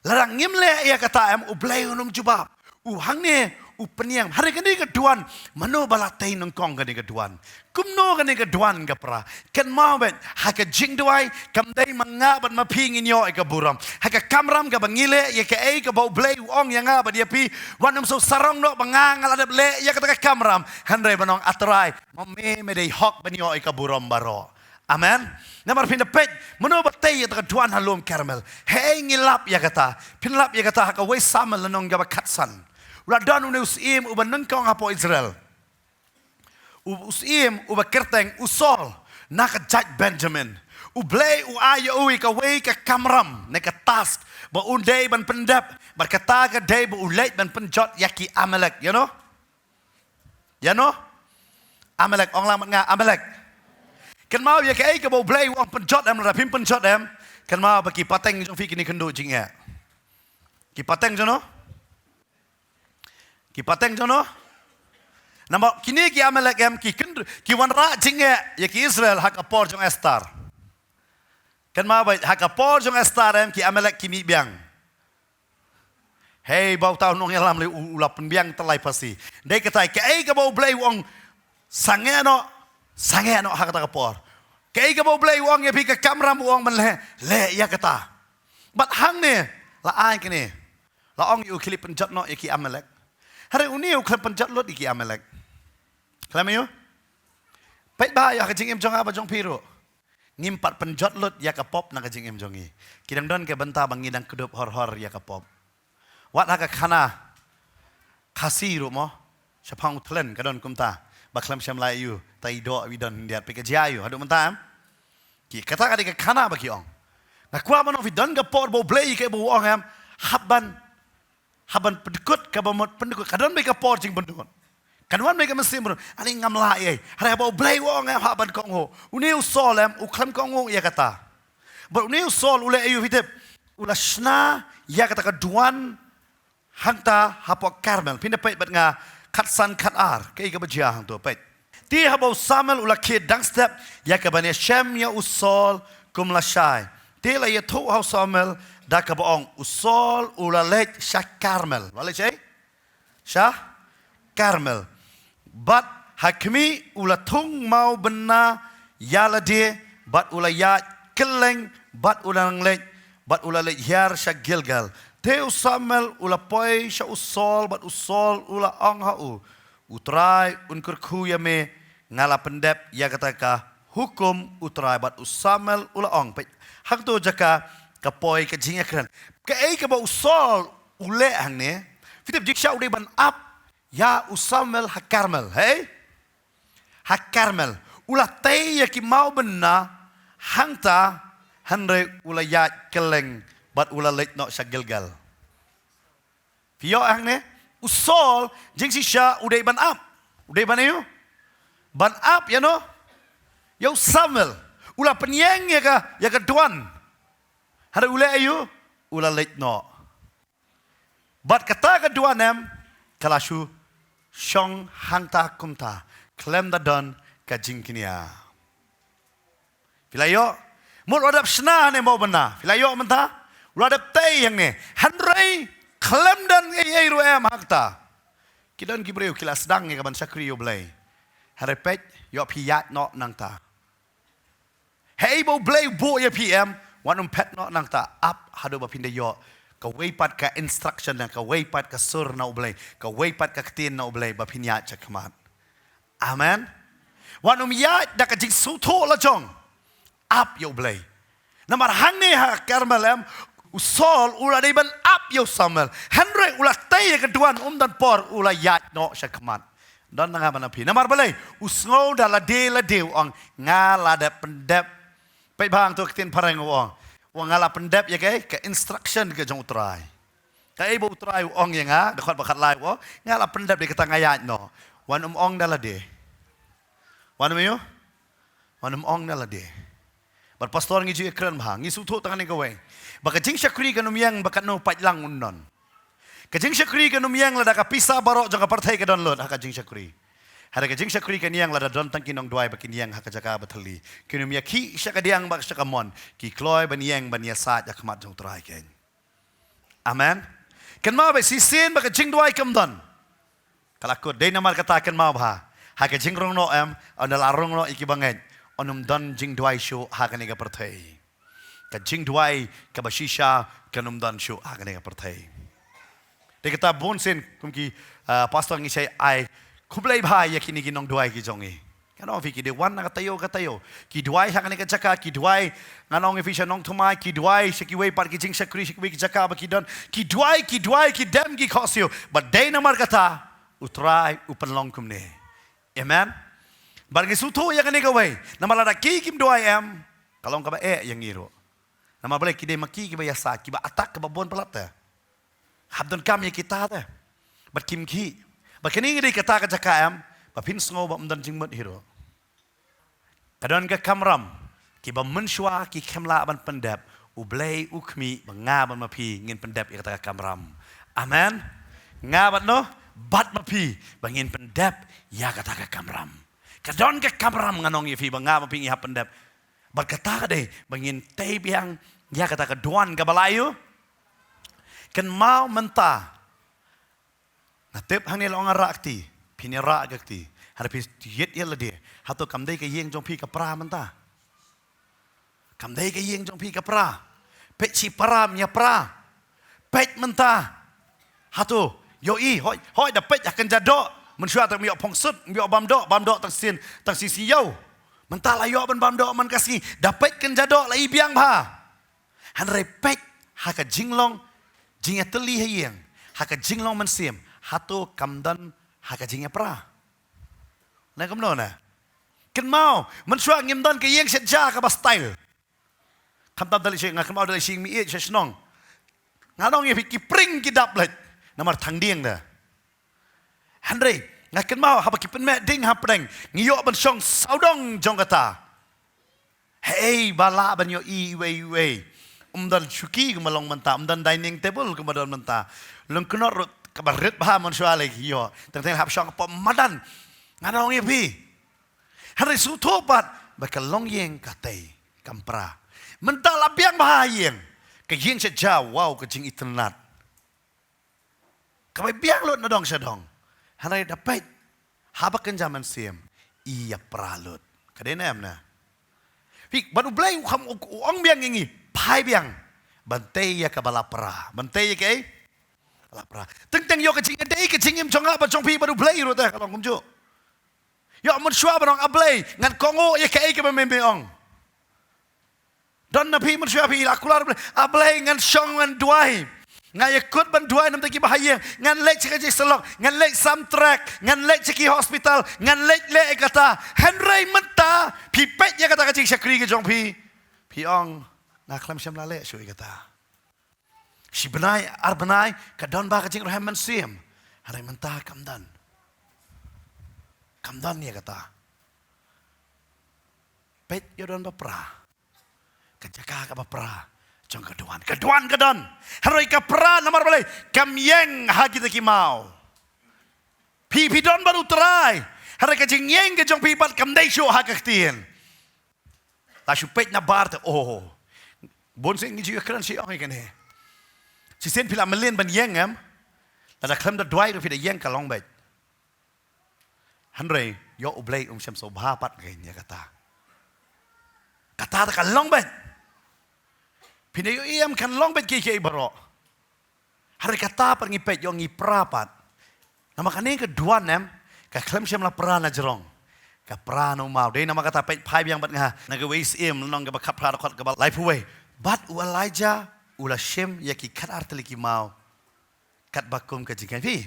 Lada ngim leh ïa kata em, U Blei un ym jubab. U hangne u pynïeng. Hynrei kane ka duwan, mano ba la tei nyngkong kane ka duwan? Kumno kane ka duwan ka pra? Kynmaw beit, ha ka jingduwai kam dei ma nga bad ma phi ngin ïoh ïa ka burom. Ha ka kamram kaba ngi leh ïa kaei kaba U Blei u ong ïa nga bad ïa phi, wat nym shu sarong noh ba nga nga la dep leh ïa kata ka kamram. Hynrei ban ong, A Trai, ma me me dei hok ban ïoh ïa ka burom baroh. Amen. Namar phin da peit, mano ba tei ïa kata ka duwan ha lum Karmel? Hei, ngi lap ïa kata. Phin lap ïa kata ha kawei Samuel lynnong kaba khatsan. U la don une u syiem uba nyngkong hapoh Israel. U, u syiem uba kyrteng u Saul, na ka jaid Benjamin. U Blei u ai ïa u ïa kawei ka kamram, ne ka task, ba un dei ban pyndep, bad kata ka dei ba u leit ban pynjot ïa ki Amalek, ïa no? Ïa no? Amalek, ong lang bad nga, Amalek. Kynmaw ïa kaei kaba U Blei u ong pynjot em, lada phim pynjot em, kynmaw ba ki pateng jong phi kin ïakynduh jingeh. Ki pateng jong no? Ki pateng jong no? Namar kine ki Amalek em, ki kynduh, ki wanrah jingeh ïa ki Israel ha ka por jong Esther. Kynmaw beit, ha ka por jong Esther em, ki Amalek ki mih biang. Hei, ba uta u nongïalam lei u, u la pynbiang tyllai phasi. Dei katai, kaei kaba U Blei u ong, sangeh noh, sangeh noh ha kata ka por. Kaei kaba U Blei u ong ïa phi, ka kamram u ong ban leh, leh ïa kata. Bad hangne, la ai kane. La ong ïa u, khie leit pynjot noh ïa ki Amalek. Hynrei une u khlem pynjot lut ïa ki Amalek. Khlem ïa u? Peit bha ïa ka jingim jong nga bad jong phi ruh. Ngim pat pynjot lut ïa ka pop na ka jingim jong ngi. Ki dang don ka bynta ba ngi dang kdup hor hor ïa ka pop. Wat ha ka khana Khasi ruh mo, shaphang u Thlen ka don kumta. Ba khlem shym la ïoh, ta i doh i don hyndiat, phi ka jia ïoh haduh mynta em? Ki, kata ka dei ka khana ba ki ong. Nga kwah ban ong ïa phi, don ka por ba U Blei kaei ba u ong em, hap ban, hap ban pyndkut, kaba mut pyndkut, ka don beit ka por jingpyndkut. Kan wan beit ka mynsiem ruh, ani ngam lah ei. Hynrei haba U Blei u ong em, hap ban kohnguh. Une u Saul em, u khlem kohnguh ïa kata. Bad une u Saul u leh aïu phi tip? u la shna ïa kata ka duwan hangta hapoh Karmel. Phin da peit bad nga khatsan khatar, kaei kaba jia hangto, peit. Te haba u Samuel u la khie dang step ïa kaban ïashem ïa u Saul kum lashai, te la ïathuh ha u Samuel da kaba ong, u Saul u la leit sha Karmel. U la leit shaei? Sha Karmel. Bad ha khmih u la thung mawbynna ïa lade, bad u la ïaid kylleng, bad u la nang leit, bad u la leit hiar sha Gilgal. Te u Samuel u la poi sha u Saul, bad u Saul u la ong ha u, U Trai un kyrkhu ïa me, nga la pyndep ïa kata ka hukum U Trai. Bad u Samuel u la ong, peit, hangto jaka ka poi ka jingïakren. Kaei kaba u Saul u leh hangne? Phi tip, jingshisha u dei ban ap ïa u Samuel ha Karmel, hei? Ha Karmel. U la tei ïa ki mawbynna hangta, hynrei u la ïaid kylleng bad u la leit noh sha Gilgal. Phi ïoh hangne? U Saul, jingshisha u dei ban ap. U dei ban ïoh ban ap ïa no? Ïa u Samuel. U la pynïeng ïa ka, ïa ka duwan. Hynrei u leh aïu? U la leit noh. Bad kata ka duwan em, ka la shu shong hangta kumta, khlem da don ka jingkñia. Phi la ïoh? Mut u la dep shna ne mawbynna. Phi la ïoh mynta? U la dep tei hangne. Hynrei khlem don ei ei ruh em hangta. Ki don ki briew ki la sdang ïa kaban shakri ïa U Blei. Hynrei peit, ïoh phi ïaid noh nangta. Hei ba U Blei u buh ïa phi em, wat nym phet noh nangta, ap haduh ba phin da ïoh kawei pat ka instruction, kawei pat ka sur na U Blei, kawei pat ka ktien na U Blei ba phin ïaid shakhmat. Amen. Wat nym ïaid da ka jingsngewthuh la jong. Ap ïa U Blei. Namar hangne ha Karmel em, u Saul u la dei ban ap ïa u Samuel. Hynrei u la tei ïa ka duwan, um don por, u la ïaid noh shakhmat. Don na nga bad na phi. Namar balei? U sngew da lade lade, u ong, nga la dep pyndep. Peit bha hangto ka ktien phareng, u ong, u ong, nga la pyndep ïa kaei? Ka instruction ka jong U Trai. Kaei ba U Trai u ong ïa nga, dkhot ba khatlai, u ong, nga la pyndep, dei kata nga ïaid noh. Wat nym ong da lade. Wat nym ïoh? Wat nym ong da lade. Bad pastor ngi ju ïakren bha, ngi sngewthuh tang kane kawei, ba ka jingshakri kan ym ïeng ba katno paidlang un don. Ka jingshakri kan ym ïeng lada ka pisa baroh jong ka pyrthei ka don lut ha ka jingshakri. Hynrei ka jingshakri kan ïeng lada don tang ki nongduwai ba kin ïeng ha ka jaka ba thylli. Kin ym ïakhih sha kadiang bad sha kamon, ki kloi ban ïeng ban ïasaid ha khmat jong U Trai keiñ. Amen. Kynmaw ba shisien ba ka jingduwai kam don, ka la kut. Dei namar kata kynmaw bha, ha ka jingrong noh em, ynda la rong noh ïa ki bangeit, yn ym don jingduwai shuh ha kane ka pyrthei. Ka jingduwai kaba shisha kan ym don shuh ha kane ka pyrthei. Dei kata bun sien kum ki, ah, pastor ngi shait ai khublei bha ïa kine ki nongduwai ki jong ngi. Ngan ong ïa phi, ki dei wan na ka taïew ka taïew, ki duwai ha kane ka jaka, ki duwai, ngan ong ïa phi, sha Nongthymmai, ki duwai sha kiwei pat ki jingshakri, sha kiwei ki jaka ba ki don, ki duwai, ki duwai, ki dem ki khohsiew. Bad dei namar kata U Trai u pynlong kumne. Amen. Bad ngi sngewthuh ïa kane kawei, namar lada ki kim duwai em, ka long kaba eh ïa ngi ruh. Namar balei? Ki dei ma ki kiba ïasaid, kiba attack kaba bun palat te. Hap donkam ïa kita te. Bad kim khih. Bad kane ka dei kata ka jaka em, ba phin sngew ba ym don jingmut hi ruh. Ka don ka kamram, kiba mynshuwa ki khlem lah ban pyndep, U Blei u khmih ba nga bad ma phi ngin pyndep ïa kata ka kamram. Amen. Nga bad no, bad ma phi, ba ngin pyndep ïa kata ka kamram. Ka don ka kamram, ngan ong ïa phi, ba nga bad ma phi ngi hap pyndep. Bad kata ka dei ba ngin tei biang ïa kata ka duwan kaba la ïoh. Kynmaw mynta. Nga tip hangne la ong rah ka kti, phin ïa rah ka kti. Hynrei phi ïit ïa lade. Hato kam dei ka ïing jong phi ka pra mynta? Kam dei ka ïing jong phi ka pra? Peit shipara, ym ïa pra. Peit mynta. Hato ïohi, hooid, hooid, da peit ha kynja doh. Mynshuwa te ym ïoh phongsut, ym ïoh bam doh, bam doh tang sien, tang sien sien ïew. Mynta la ïoh ban bam doh man ka sngi, da peit kynja doh la i biang bha. Hynrei peit ha ka jinglong jingïatylli ha ïing, ha ka jinglong mynsiem, hato kam don ha ka jingïapra? Na kumno na? Kynmaw, mynshuwa ngim don ka ïing shet ja kaba style. Khamtam da leit sha, nga kynmaw da leit sha ïing mi ïeit sha shnong. Nga ong ïa phi, ki pring ki dap leit namar thang dieng da. Hynrei nga kynmaw haba ki pynmeh ding hapdeng, ngi ïoh ban shong sawdong jong kata. Hei, ba lah ban ïohi iwei iwei. Ym don shuki kumba long mynta, ym don dining table kumba don mynta. Lyngknot ruh kaba rit bha mynshuwa lei ki ïoh. Teng teng hap shong hapoh madan. Nga ong ïa phi. Hynrei sngewthuh pat ba ka longïing ka tei, kam pra. Mynta la biang bha ïing. Ka ïing sha jaw, wow, ka jingitynnad. Kaba biang lut na dong sha dong. Hynrei da peit haba kynja mynsiem, i ïa pra lut. Ka dei ne em ne? Phi, bad U Blei u kham u, u ong biang ïa ngi, phai biang ban tei ïa kaba la pra. Ban tei ïa kaei? La pra. Teng teng ïoh ka jingïadei ka jingim jong nga bad jong phi bad U Blei ruh te, ka long kumjuh. Ïoh mynshuwa ban ong, A Blei, ngan kohnguh ïa kaei kaba me me ong. Don na phi mynshuwa phi la kular, A Blei, ngan shong ngan duwai. Nga ïakut ban duwai na bynta kiba ha ïing. Ngan leit sha ka jingïasyllok, ngan leit sam trek, ngan leit sha ki hospital, ngan leit leh ïa kata. Hynrei mynta phi peit ïa kata ka jingshakri ka jong phi, phi ong, nga khlem shym la leh shuh ïa kata. Shi bnai ar bnai ka don ba ka jingrhem mynsiem. Hynrei mynta kam don. Kam don ïa kata. Peit, ïoh don ba pra. Ka jaka kaba pra jong ka duwan. Ka duwan ka don. Hynrei ka pra namar balei? Kam ïeng ha kita ki maw. Phi, phi don bad U Trai. Hynrei ka jingïeng ka jong phi pat kam dei shuh ha ka ktien. La shu peit na bar te, oh. Bun sien ngi ju ïakren shi ong ïa kane. Shisien phi la mlien ban ïeng em? Lada khlem da duwai ruh phi da ïeng, ka long beit. Hynrei ïoh U Blei um shym sngewbha pat kein ïa kata. Kata te ka long beit. Phin ïohi em, kan long beit kiei kiei baroh. Hynrei kata pat ngi peit, ïoh ngi pra pat. Namar kane ka duwan em, ka khlem shym la pra na jrong. Ka pra na u maw. Dei namar kata peit, phai biang bad nga na kawei ka syiem lynnong kaba khatphra, dkhot kaba laiphew wei. Bad u Elijah u la shim ïa ki khatar tylli ki maw. Katba kum ka jingkhein phi.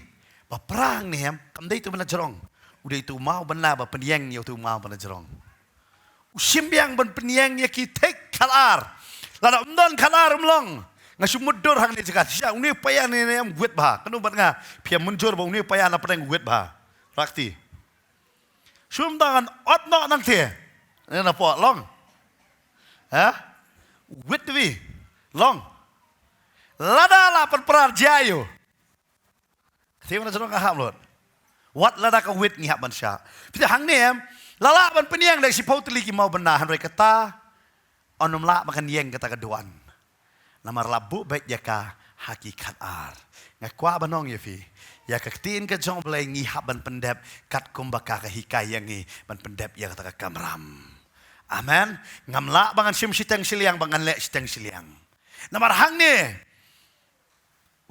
Ba pra hangne em, kam dei uto ba na jrong. U dei uto u maw bynna ba pynïeng ïa uto u maw ba na jrong. U shim biang ban pynïeng ïa ki thik khatar. Lada ym don khatar ym long. Nga shu mutdur hangne jaka. Shisha une u paia ne, ne em wit bha. Kano bad nga, phi ïa mynjur ba une u paia na pdeng wit bha. Rakti. Shu ym don ot noh nangte. Ne na poh long. Ha? Wit wi. Long. Lada la pynpra jia ïa u. Te wan na jrong ka hap lut. Wat lada ka wit ngi hap ban shah. Phi te hangne em, la lah ban pynïeng da shiphew tylli ki maw bynna, hynrei kata yn ym lah ban ïeng kata ka duwan. Namar la buh beit ïa ka ha ki khatar. Nga kwah ban ong ïa phi, ïa ka ktien ka jong U Blei ngi hap ban pyndep katkum ba ka ka hikai ïa ngi ban pyndep ïa kata ka kamram. Amen. Ngam lah ba ngan shim shiteng shiliang, ba ngan leh shiteng shiliang. Namar hangne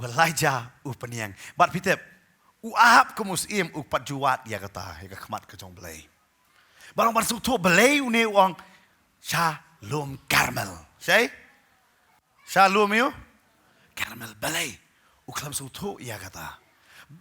u Elijah u pynïeng. Bad phi tip, u Ahab kum u syiem u pat ju wad ïa kata, ïa ka khmat ka jong U Blei. Ba long ban sngewthuh balei une u ong sha lum Karmel. Shai? Sha lum ïa u Karmel, balei? U khlem sngewthuh ïa kata.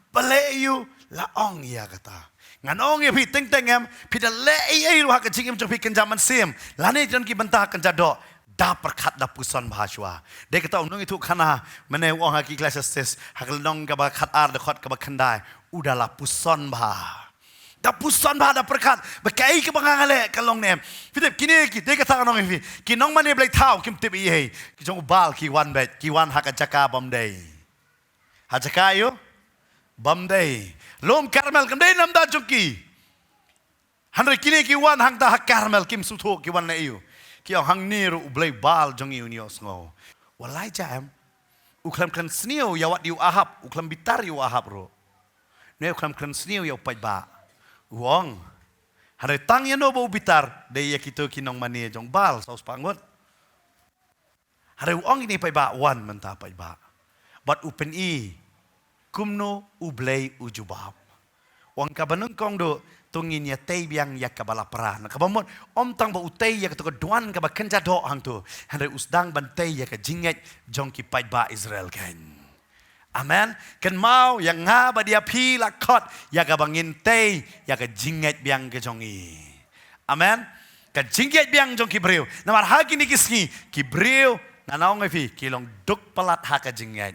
Balei ïa u la ong ïa kata. Ngan ong ïa phi teng teng em, phi da leh ei ei ruh ha ka jingim jong phi kynja mynsiem. Lane jon ki bynta kynja doh. Da pyrkhat, da puson bha shuwa. Dei kata u nongïathuhkhana mynne u ong ha ki Ecclesiastes, ha ka lynnong kaba khatar, dkhot kaba khyndai. U da la puson bha. Da puson bha, da pyrkhat ba kaei kaba nga nga leh ka long ne em. Phi tip kine ki, dei kata ka nong ïa phi. Ki nongmane blei thaw kim tip ei ei. Ki jong u Baal ki wan beit, ki wan ha ka jaka bym dei. Ha jaka ïa u bym dei. Lum Karmel kam dei namar da jong ki. Hynrei kine ki wan hangta ha Karmel kim sngewthuh, ki wan na ïa u. Ki ong hangne ruh u blei Baal jong ngi un ïohsngew. U Elijah em, u khlem kren sniew ïa wat ïa u Ahab, u khlem bitar ïa u Ahab ruh. Ne u khlem kren sniew ïa u paidbah. U ong, hynrei tang ïa no ba u bitar, dei ïa kito ki nongmane jong Baal, saw spah ngut. Hynrei u ong ïa kine paidbah, wan mynta paidbah. Bad u pyni kumno u Blei u jubab. U ong kaba nyngkong duh, to ngin ïa tei biang ïa kaba la pra. Na kaba mut, ym tang ba u tei ïa kato ka duwan kaba kynja doh hangto. Hynrei u sdang ban tei ïa ka jingngeit jong ki paidbah Israel keiñ. Amen. Kynmaw ïa nga bad ïa phi la khot ïa kaba ngin tei ïa ka jingngeit biang ka jong ngi. Amen. Ka jingngeit biang jong ki briew. Namar ha kine ki sngi ki briew, ngan ong ïa phi, ki long duk palat ha ka jingngeit.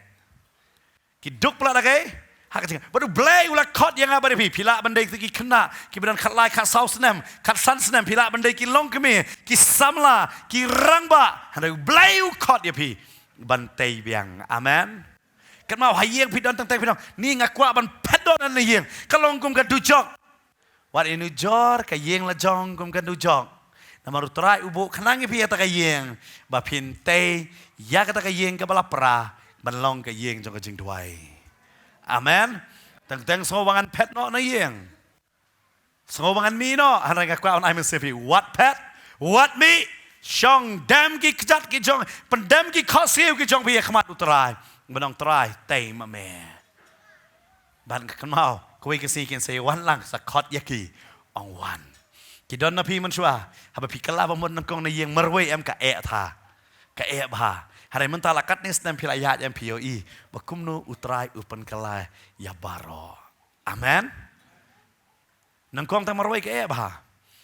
Ki duk palat ha kaei? Ha ka jing, bad U Blei u la khot ïa nga bad ïa phi, phi lah ban dei ki khynnah kiba don khatlai khatsaw snem, khatsan snem, phi lah ban dei ki longkmie, ki samla, ki rangbah. Hynrei U Blei u khot ïa phi ban tei biang. Amen. Kynmaw, ha ïing phi don teng teng, phi don, ni nga kwah ban phet noh na ïing. Ka long kum ka dujok. Wat ïanujor, ka ïing la jong kum ka dujok. Namar U Trai u buh khnang ïa phi ïa kata ka ïing, ba phin tei ïa kata ka ïing kaba la pra ban long ka ïing jong ka jingduwai. Amen. Teng teng sngew ba ngan phet noh na ïing, sngew ba ngan mih noh, hynrei nga kwah ban ai mynsiem ïa phi, wat phet, wat mih. Shong dem ki kjat ki jong, pyndem ki khohsiew ki jong phi ha khmat U Trai, ban ong, Trai, tei ma me. Bad kynmaw, kawei ka sngi kin sa wan lang, sa khot ïa ki, ong wan. Ki don na phi mynshuwa, haba phi kylla ba mut nyngkong na ïing, marwei em ka eh tha, ka eh bha. Hynrei mynta la katne snem phi la ïaid em, phi ïohi ba kumno U Trai u pynkylla ïa baroh. Amen. Nyngkong tang marwei ka eh bha.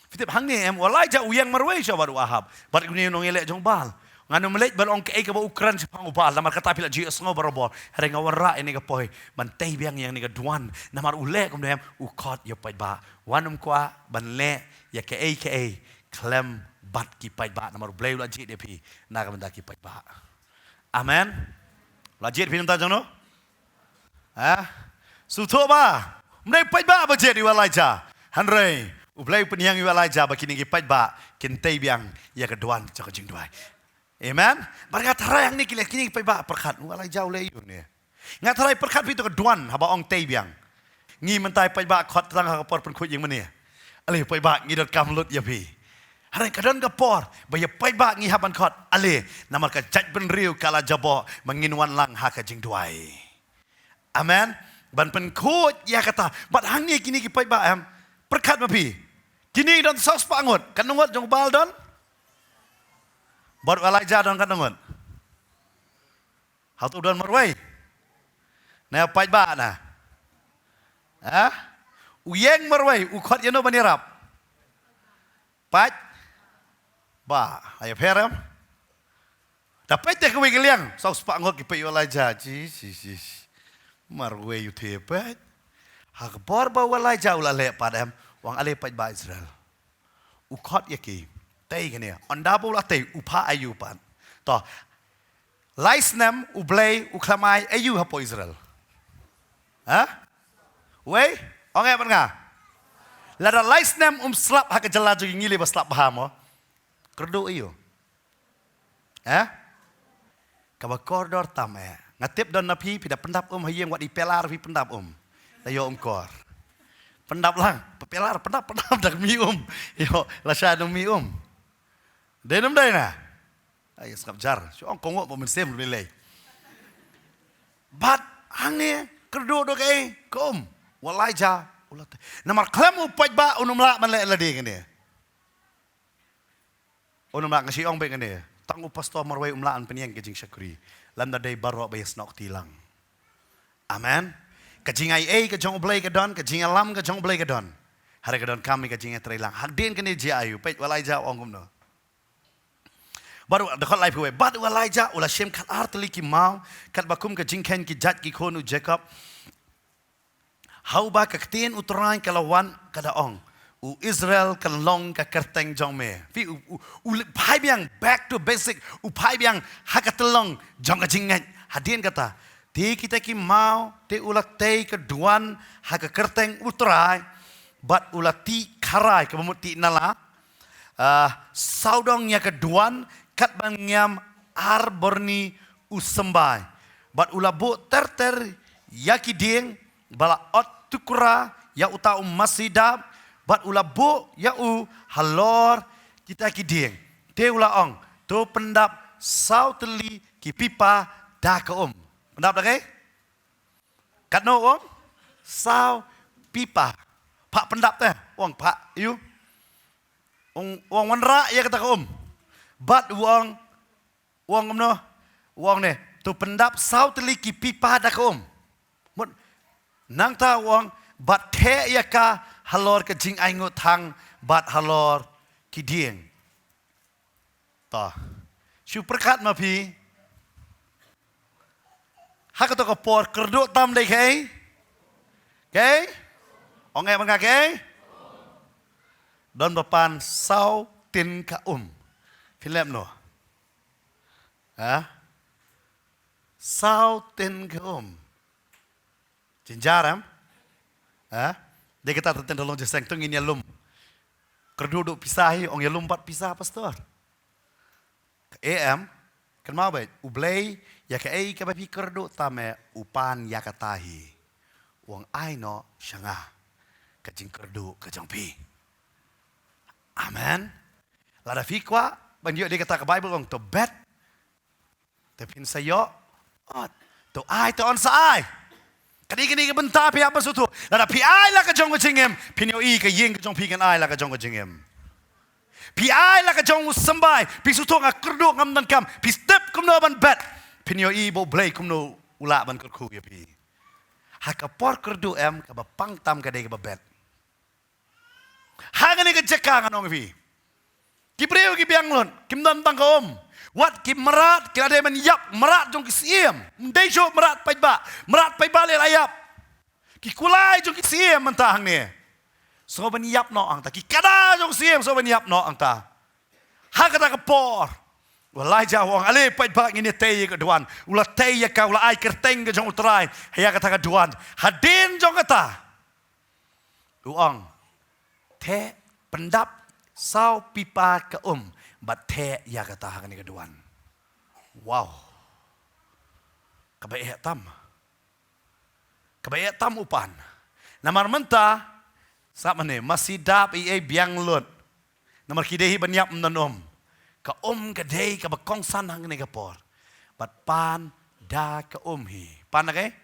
Phi tip hangne em, u Elijah u ïeng marwei shuwa bad u Ahab, bad une u nongïaleh jong Baal. Ngan ym leit ban ong kaei kaba u kren shaphang u Baal, namar kata phi la ju ïohsngew barabor. Hynrei nga wanrah ïa kane ka poi ban tei biang ïa kane ka duwan, namar u leh kumne em, u khot ïa u paidbah. Wat nym kwah ban leh ïa kaei kaei khlem bad ki paidbah, namar U Blei u la jied ïa phi na ka bynta ki paidbah. Amen. U la jied phi na ka bynta jong no? Ha? Sngewthuh ba ym dei paidbah ba jied ïa u Elijah, hynrei U Blei u pynïeng ïa u Elijah ba kine ki paidbah kin tei biang ïa ka duwan jong ka jingduwai. Amen. Bad nga tharai hangne ki leh, kine ki paidbah pyrkhat, u Elijah u leh aïu ne? Nga tharai pyrkhat phi, to ka duwan haba ong tei biang. Ngi mynta paidbah khot tang ha ka por pynkhuid ïing mane. Ale paidbah, ngi donkam lut ïa phi. Hynrei ka don ka por ba ïa paidbah ngi hap ban khot. Ale, namar ka jaitbynriew ka la jaboh ba ngin wan lang ha ka jingduwai. Amen. Ban pynkhuid ïa kata. Bad hangne kine ki paidbah em, pyrkhat ma phi, kine don saw spah ngut. Katno ngut jong u Baal don? Bad u Elijah don katno ngut? Hato u don marwei? Na paidbah na. Ha? U ïeng marwei, u khot ïano ban ïarap? Paidbah. Ai pher em? Da peit te kawei ka liang, saw spah ngut ki peit ïa u Elijah. Ji, ji, ji. Marwei u te peit. Ha ka por ba u Elijah u la leh pat em, u ong ale paidbah Israel, u khot ïa ki, tei kane. Ynda ba u la tei, u phah aïu pat? To, lai snem U Blei u khlem ai aïu hapoh Israel? Ha? Wei, ong eh bad nga. Lada lai snem um slap ha ka jylla jong ngi, ngi lei ba slap bha mo. Kyrduh aïu? Eh? Kaba kordor tam eh. Nga tip don na phi, phi da pyndap um ha ïing, wat i pelar phi pyndap um. Da ïoh um kor. Pyndap lang, pelar, pyndap, pyndap da mih um. Ïoh, lashai da mih um. Dei ne ym dei na? Ai, sngap jar. Shu ong kohnguh ba mynsiem ruh lei. Bad hangne kyrduh da kaei, ka um. U Elijah u la tei. Namar khlem u paidbah un ym lah ban leh lade kane. Un ym lah, nga shu ong beit kane, tang u pastor marwei um lah ban pynïeng ka jingshakri lymda dei baroh ba ïasnoh kti lang. Amen. Ka jingai ei ka jong U Blei ka don, ka jingïalam ka jong U Blei ka don. Hynrei ka donkam ïa ka jingïatreilang. Hadien kane jia aïu, peit u Elijah u ong kumno. Bad u, dkhot laiphew wei, bad u Elijah u la shim khatar tylli ki maw, katba kum ka jingkheiñ ki jait ki khun u Jakob. Ha uba ka ktien U Trai ka la wan, ka da ong, u Israel kan long ka kyrteng jong me. Phi, u, u, u phai biang back to basic, u phai biang ha ka tyllong jong ka jingngeit. Hadien kata, te kita ki maw, te u la tei ka duwan ha ka kyrteng U Trai, bad u la tih kharai, kaba mut tih nala, ah, sawdong ïa ka duwan, katba ngiam ar byrni u symbai. Bad u la buh ter ter ïa ki dieng ba la ot tukra ïa uta u masi dap, bad u la buh ïa u halor kita ki dieng. Te u la ong, to pyndap saw tylli ki pipa da ka um. Pyndap da kaei? Katno u ong? Saw pipa. Phah pyndap te. U ong phah ïu. U ong, u ong wanrah ïa kata ka um. Bad u ong, u ong kumno? U ong ne, to pyndap saw tylli ki pipa da ka um. Mut, nangta u ong, bad theh ïa ka halor ka jingainguh thang bad halor ki dieng. To. Shu pyrkhat ma phi. Ha kato ka por kyrduh tam dei kaei? Kaei? Ong eh bad nga kaei? Don ba pan saw tin ka um. Phin leh kumno? Ha? Saw tin ka um. Jynjar em? Ha? Dei kata, ta tin da long jingïaseng, to ngin ïalum. Kyrduh duh pisa hi, ong ïalum pat pisa, pastor. Kaei em? Kynmaw beit, U Blei, ïa kaei kaba phi kyrduh tam eh, u pan ïa kata hi. U ong ai noh sha nga ka jingkyrduh ka jong phi. Amen. Lada phi kwah ban ïoh dei kata, ka Baibl ong to bet, te phin sa ïoh. Ot. To ai, to yn sa ai. Ka dei kane ka bynta phi hap ban sngewthuh. Lada phi ai la ka jong ka jingim, phin ïohi ka ïing ka jong phi kan ai la ka jong ka jingim. Phi ai la ka jong u symbai, phi sngewthuh nga kyrduh ngam donkam, phi tip kumno ban bet, phin ïohi ba U Blei kumno u lah ban kyrkhu ïa phi. Ha ka por kyrduh em, kaba pang tam ka dei kaba bet. Ha kane ka jaka ngan ong ïa phi, ki briew ki biang lut, kim don tang ka um. Wat ki mrad, ki la dei ban ïap, mrad jong ki syiem. Ym dei shuh mrad paidbah, mrad paidbah leh la ïap. Ki kulai jong ki syiem mynta hangne, sngew ban ïap noh hangta. Ki kada jong ki syiem sngew ban ïap noh hangta. Ha kata ka por, u Elijah u ong, ale paidbah, ngin ïa tei ïa ka duwan. U la tei ïa ka, u la ai kyrteng ka jong U Trai ha ïa kata ka duwan. Hadien jong kata, u ong, theh, pyndap saw pipa ka um bad theh ïa kata ha kane ka duwan. Wow. Kaba eh tam. Kaba eh tam u pan. Namar mynta, sap mane, masi dap ei ei biang lut. Namar ki dei hi ban ïap, ym don um. Ka um ka dei kaba kongsan hangne ka por. Bad pan da ka um hi. Pan da kaei?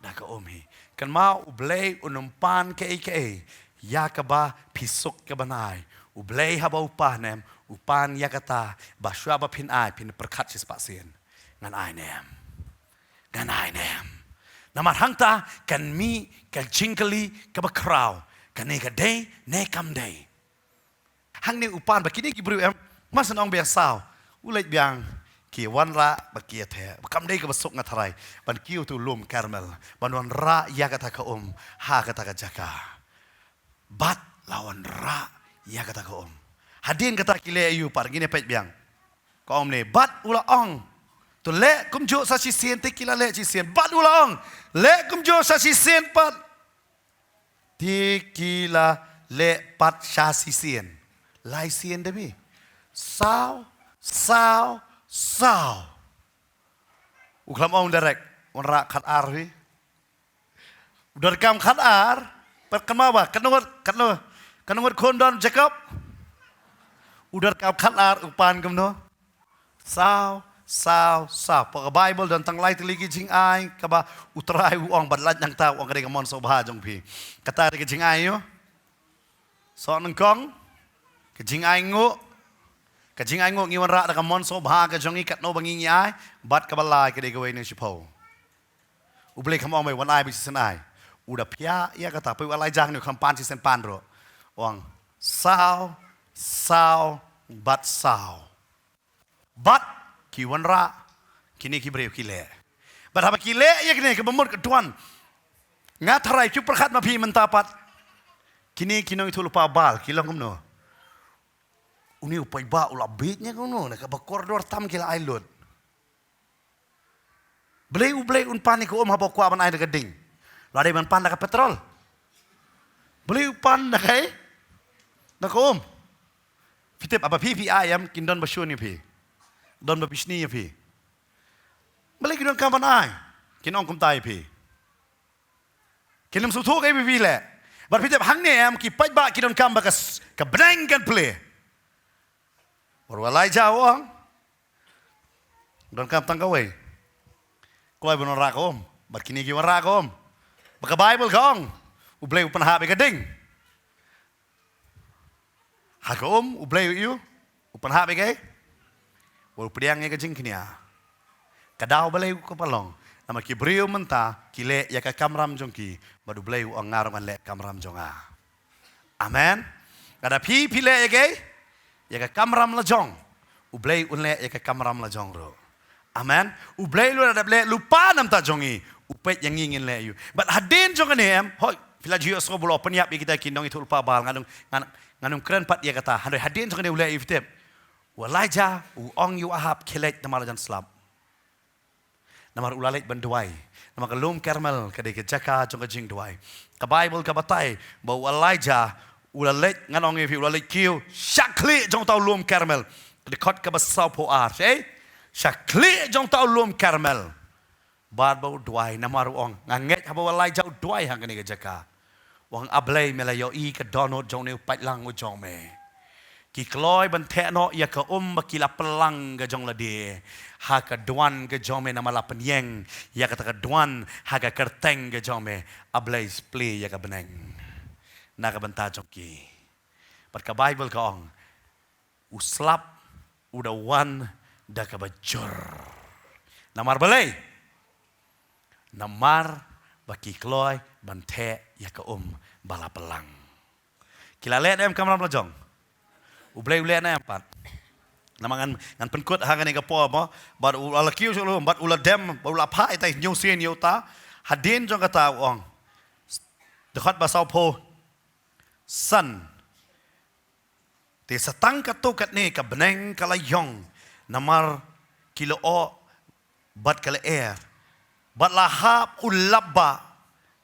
Da ka um hi. Kynmaw, U Blei un ym pan kaei kaei ïa kaba phi suk ka ban ai. U Blei haba u pan em, u pan ïa kata ba shuwa ba phin ai, phin pyrkhat shispah sien, ngan ai ne em? Ngan ai ne em? Namar hangta kan mih ka jingkylli kaba khraw, kane ka dei ne kam dei. Hangne u pan ba kine ki briew em, mar shen ong biang saw, u leit biang, ki wanrah bad ki ïatheh. Ba kam dei kaba suk, nga tharai, ban kiew tu lum Karmel, ban wanrah ïa kata ka um ha kata ka jaka. Bad la wanrah ïa kata ka um. Hadien kata ki leh aïu pat, ngin ïa peit biang. Ka ong ne, bad u la ong, to leh kumjuh sa shisien. Te ki la leh shisien. Bad u la ong, leh kumjuh sa shisien pat. Te ki la leh pat sa shisien. Lai sien da phi. Saw, saw, saw. U khlem ong direct, wanrah khatar phi. U donkam khatar, pat kynmaw ba katno ngut, katno, katno ngut khun don Jakob? U donkam khatar, u pan kumno? Saw, saw, saw. Hapoh ka Baibl don tang lai tylli ki jingai kaba U Trai u ong, bad lait nangta u ong ka dei ka mon sngewbha jong phi. Kata dei ka jingai aïu? Soh nyngkong, ka jingai nguh. Ka jingai nguh ngi wanrah da ka mon sngewbha ka jong ngi katno ba ngi ngi ai, bad kaba lai ka dei kawei na shiphew. U Blei kam ong ba wan ai ba shisien ai. U da phiah ïa kata, peit u Elijah ne u khlem pan shisien pan ruh. U ong, saw, saw, bad saw. Bad ki wanrah, kine ki briew ki leh. Bad haba ki leh ïa kine, kaba mut ka duwan, nga tharai, ki pyrkhat ma phi mynta pat, kine ki nongïathuhlypa Baal ki long kumno? Une u paidbah u la bieit ne kumno, na kaba kordor tam ki la ai lut. Balei U Blei un pan ïa ka um haba u kwah ban ai da ka ding? La dei ban pan da ka petrol. Balei u pan da kaei? Da ka um. Phi tip, haba phi phi ai em, kin don ba shun ïa phi, don ba bishni ïa phi. Balei ki donkam ban ai? Kin ong kumta ïa phi. Kin ym sngewthuh kaei ba phi leh. Bad phi tip, hangne em, ki paidbah ki donkam ba ka s-, ka bneng kan plie. Bad u Elijah u ong, donkam tang kawei. Kloi ban wanrah ka um. Bad kine ki wanrah ka um. Ba ka Baibl ka ong, U Blei u pynhap ïa ka ding. Ha ka um, U Blei u, u pynhap ïa kaei? Bad u pdiang ïa ka jingkñia. Ka daw balei kaba long? Namar ki briew mynta ki leh ïa ka kamram jong ki, bad U Blei u ong, nga ruh ngan leh kamram jong nga. Amen. Lada phi phi leh ïa kaei? Ïa ka kamram la jong, U Blei un leh ïa ka kamram la jong ruh. Amen. U Blei u la dep leh lypa namar jong ngi. U peit ïa ngi ngin leh ïa u. Bad hadien jong kane em, hoi, phi la ju ïohsngew ba u la pynïap ïa kita ki nongïathuhlypa Baal, ngan ym, ngan, ngan ym kren pat ïa kata. Hynrei hadien jong kane u leh ïa u, phi tip. U Elijah u ong ïa u Ahab, khie leit namar la jan slap. Namar u la leit ban duwai. Namar ka lum Karmel ka dei ka jaka jong ka jingduwai. Ka Baibl ka batai ba u Elijah u la leit, ngan ong ïa phi, u la leit kiew sha khlieh jong uta u lum Karmel. Ka dkhot kaba sawphew ar, eh? Sha khlieh jong uta u lum Karmel. Bad ba u duwai, namar u ong, nga ngeit haba u Elijah u duwai ha kane ka jaka. U ong, A Blei, me la ïohi ka dohnud jong une u paidlang u jong me. Ki kloi ban theh noh ïa ka um ba ki la pynlang ka jong lade ha ka duwan ka jong me, namar la pynïeng ïa kata ka duwan ha ka kyrteng ka jong me. A Blei, plie ïa ka bneng na ka bynta jong ki. Bad ka Baibl ka ong, u slap u da wan da kaba jur. Namar balei? Namar ba ki kloi ban theh ïa ka um ba la pynlang. Ki la leh ne em kamram la jong? U Blei u leh ne em pat? Namar ngan, ngan pynkut ha kane ka por mo, bad u la kiew sha u lum, bad u la dem, bad u la phah ïa utai hynñiew sien ïa uta. Hadien jong kata u ong, dkhot ba sawphew san. Te sa tang katto katne ka bneng ka la ïong, namar ki la oh bad ka la er. Bad la hap u lap bah,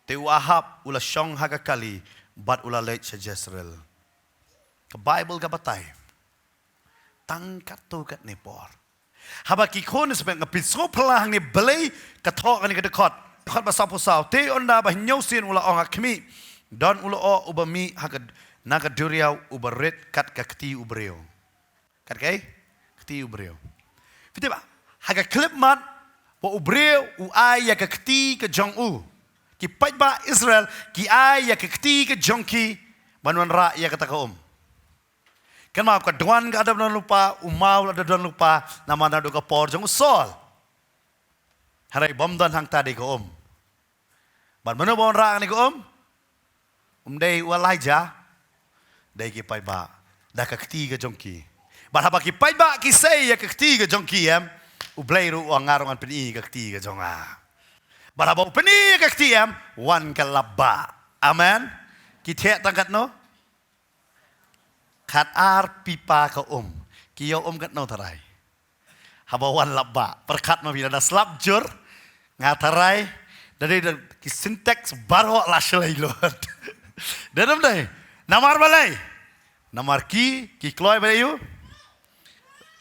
te u Ahab u la shong ha ka kali, bad u la leit sha Jezreel. Ka Baibl ka batai, tang katto katne por. Haba ki khun, sngewbha nga pynsngew phylla hangne balei ka thoh kane ka dkhot. Dkhot ba sawphew saw. Te ynda ba hynñiew sien u la ong, ha khmih, don u lyoh uba mih ha ka, na ka duriaw uba rit kat ka kti u briew. Kat kaei? Kti u briew. Phi tip ba ha ka khyllipmat ba u briew u ai ïa ka kti ka jong u, ki paidbah Israel ki ai ïa ka kti ka jong ki ban wanrah ïa kata ka um. Kynmaw, ka duwan ka la dep don lypa, u maw u la dep don lypa, namar naduh ka por jong u Saul. Hynrei bym don hangta dei ka um. Bad mano ba wanrah kane ka um? Um dei u Elijah, dei ki paidbah da ka kti ka jong ki. Bad haba ki paidbah ki sei ïa ka kti ka jong ki em, U Blei ruh u ong, nga ruh ngan pyni ka kti ka jong nga. Bad haba u pyni ïa ka kti em, wan ka lap bah. Amen. Ki theh tang katno? Khat ar pipa ka um. Ki ïoh um katno tharai? Haba wan lap bah. Pyrkhat ma phi, lada slap jur, nga tharai da dei da ki Sintex baroh la shlei lut. Dei ne ym dei? Namar balei? Namar ki, ki kloi ba ïoh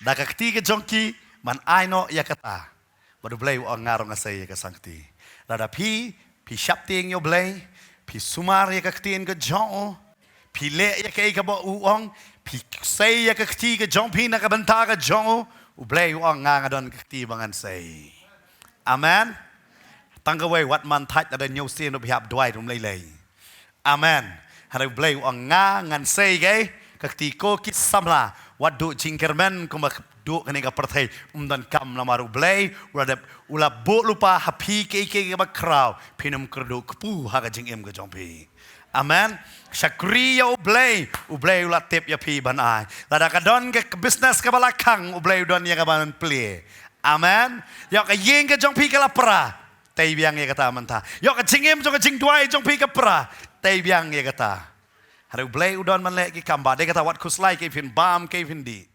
da ka kti ka jong ki ban ai noh ïa kata. Bad U Blei u ong, nga ruh nga sei ïa ka sangkti. Lada phi, phi sheptieng ïa U Blei, phi sumar ïa ka ktien ka jong u, phi leh ïa kaei kaba u ong, phi sei ïa ka kti ka jong phi na ka bynta ka jong u, U Blei u ong, nga, nga don ka kti ba ngan sei. Amen. Tang kawei, wat man thait, lada hynñiew sien ruh phi hap duwai ruh ym lei lei. Amen. Hynrei U Blei u ong, nga ngan sei ïa ka kti. Ko ki samla, wat duh jingkyrmen kumba duh kane ka pyrthei. Ym donkam, namar U Blei u la dep, u la buh lypa ha phi kaei kaei kaba khraw, phin ym kyrduh kpu ha ka jingim ka jong phi. Amen. Shakri ïa U Blei, U Blei u la tip ïa phi ban ai. Lada ka don ka business kaba la khang, U Blei u don ïa ka ban plie. Amen. Ïoh ka ïing ka jong phi ka la pra, tei biang ïa kata mynta. Ïoh ka jingim jong, ka jingduwai jong phi ka pra, tei biang ïa kata. Hynrei U Blei u don ban leh ki kam, ba dei kata, wat khuslai kaei phin bam, kaei phin dih.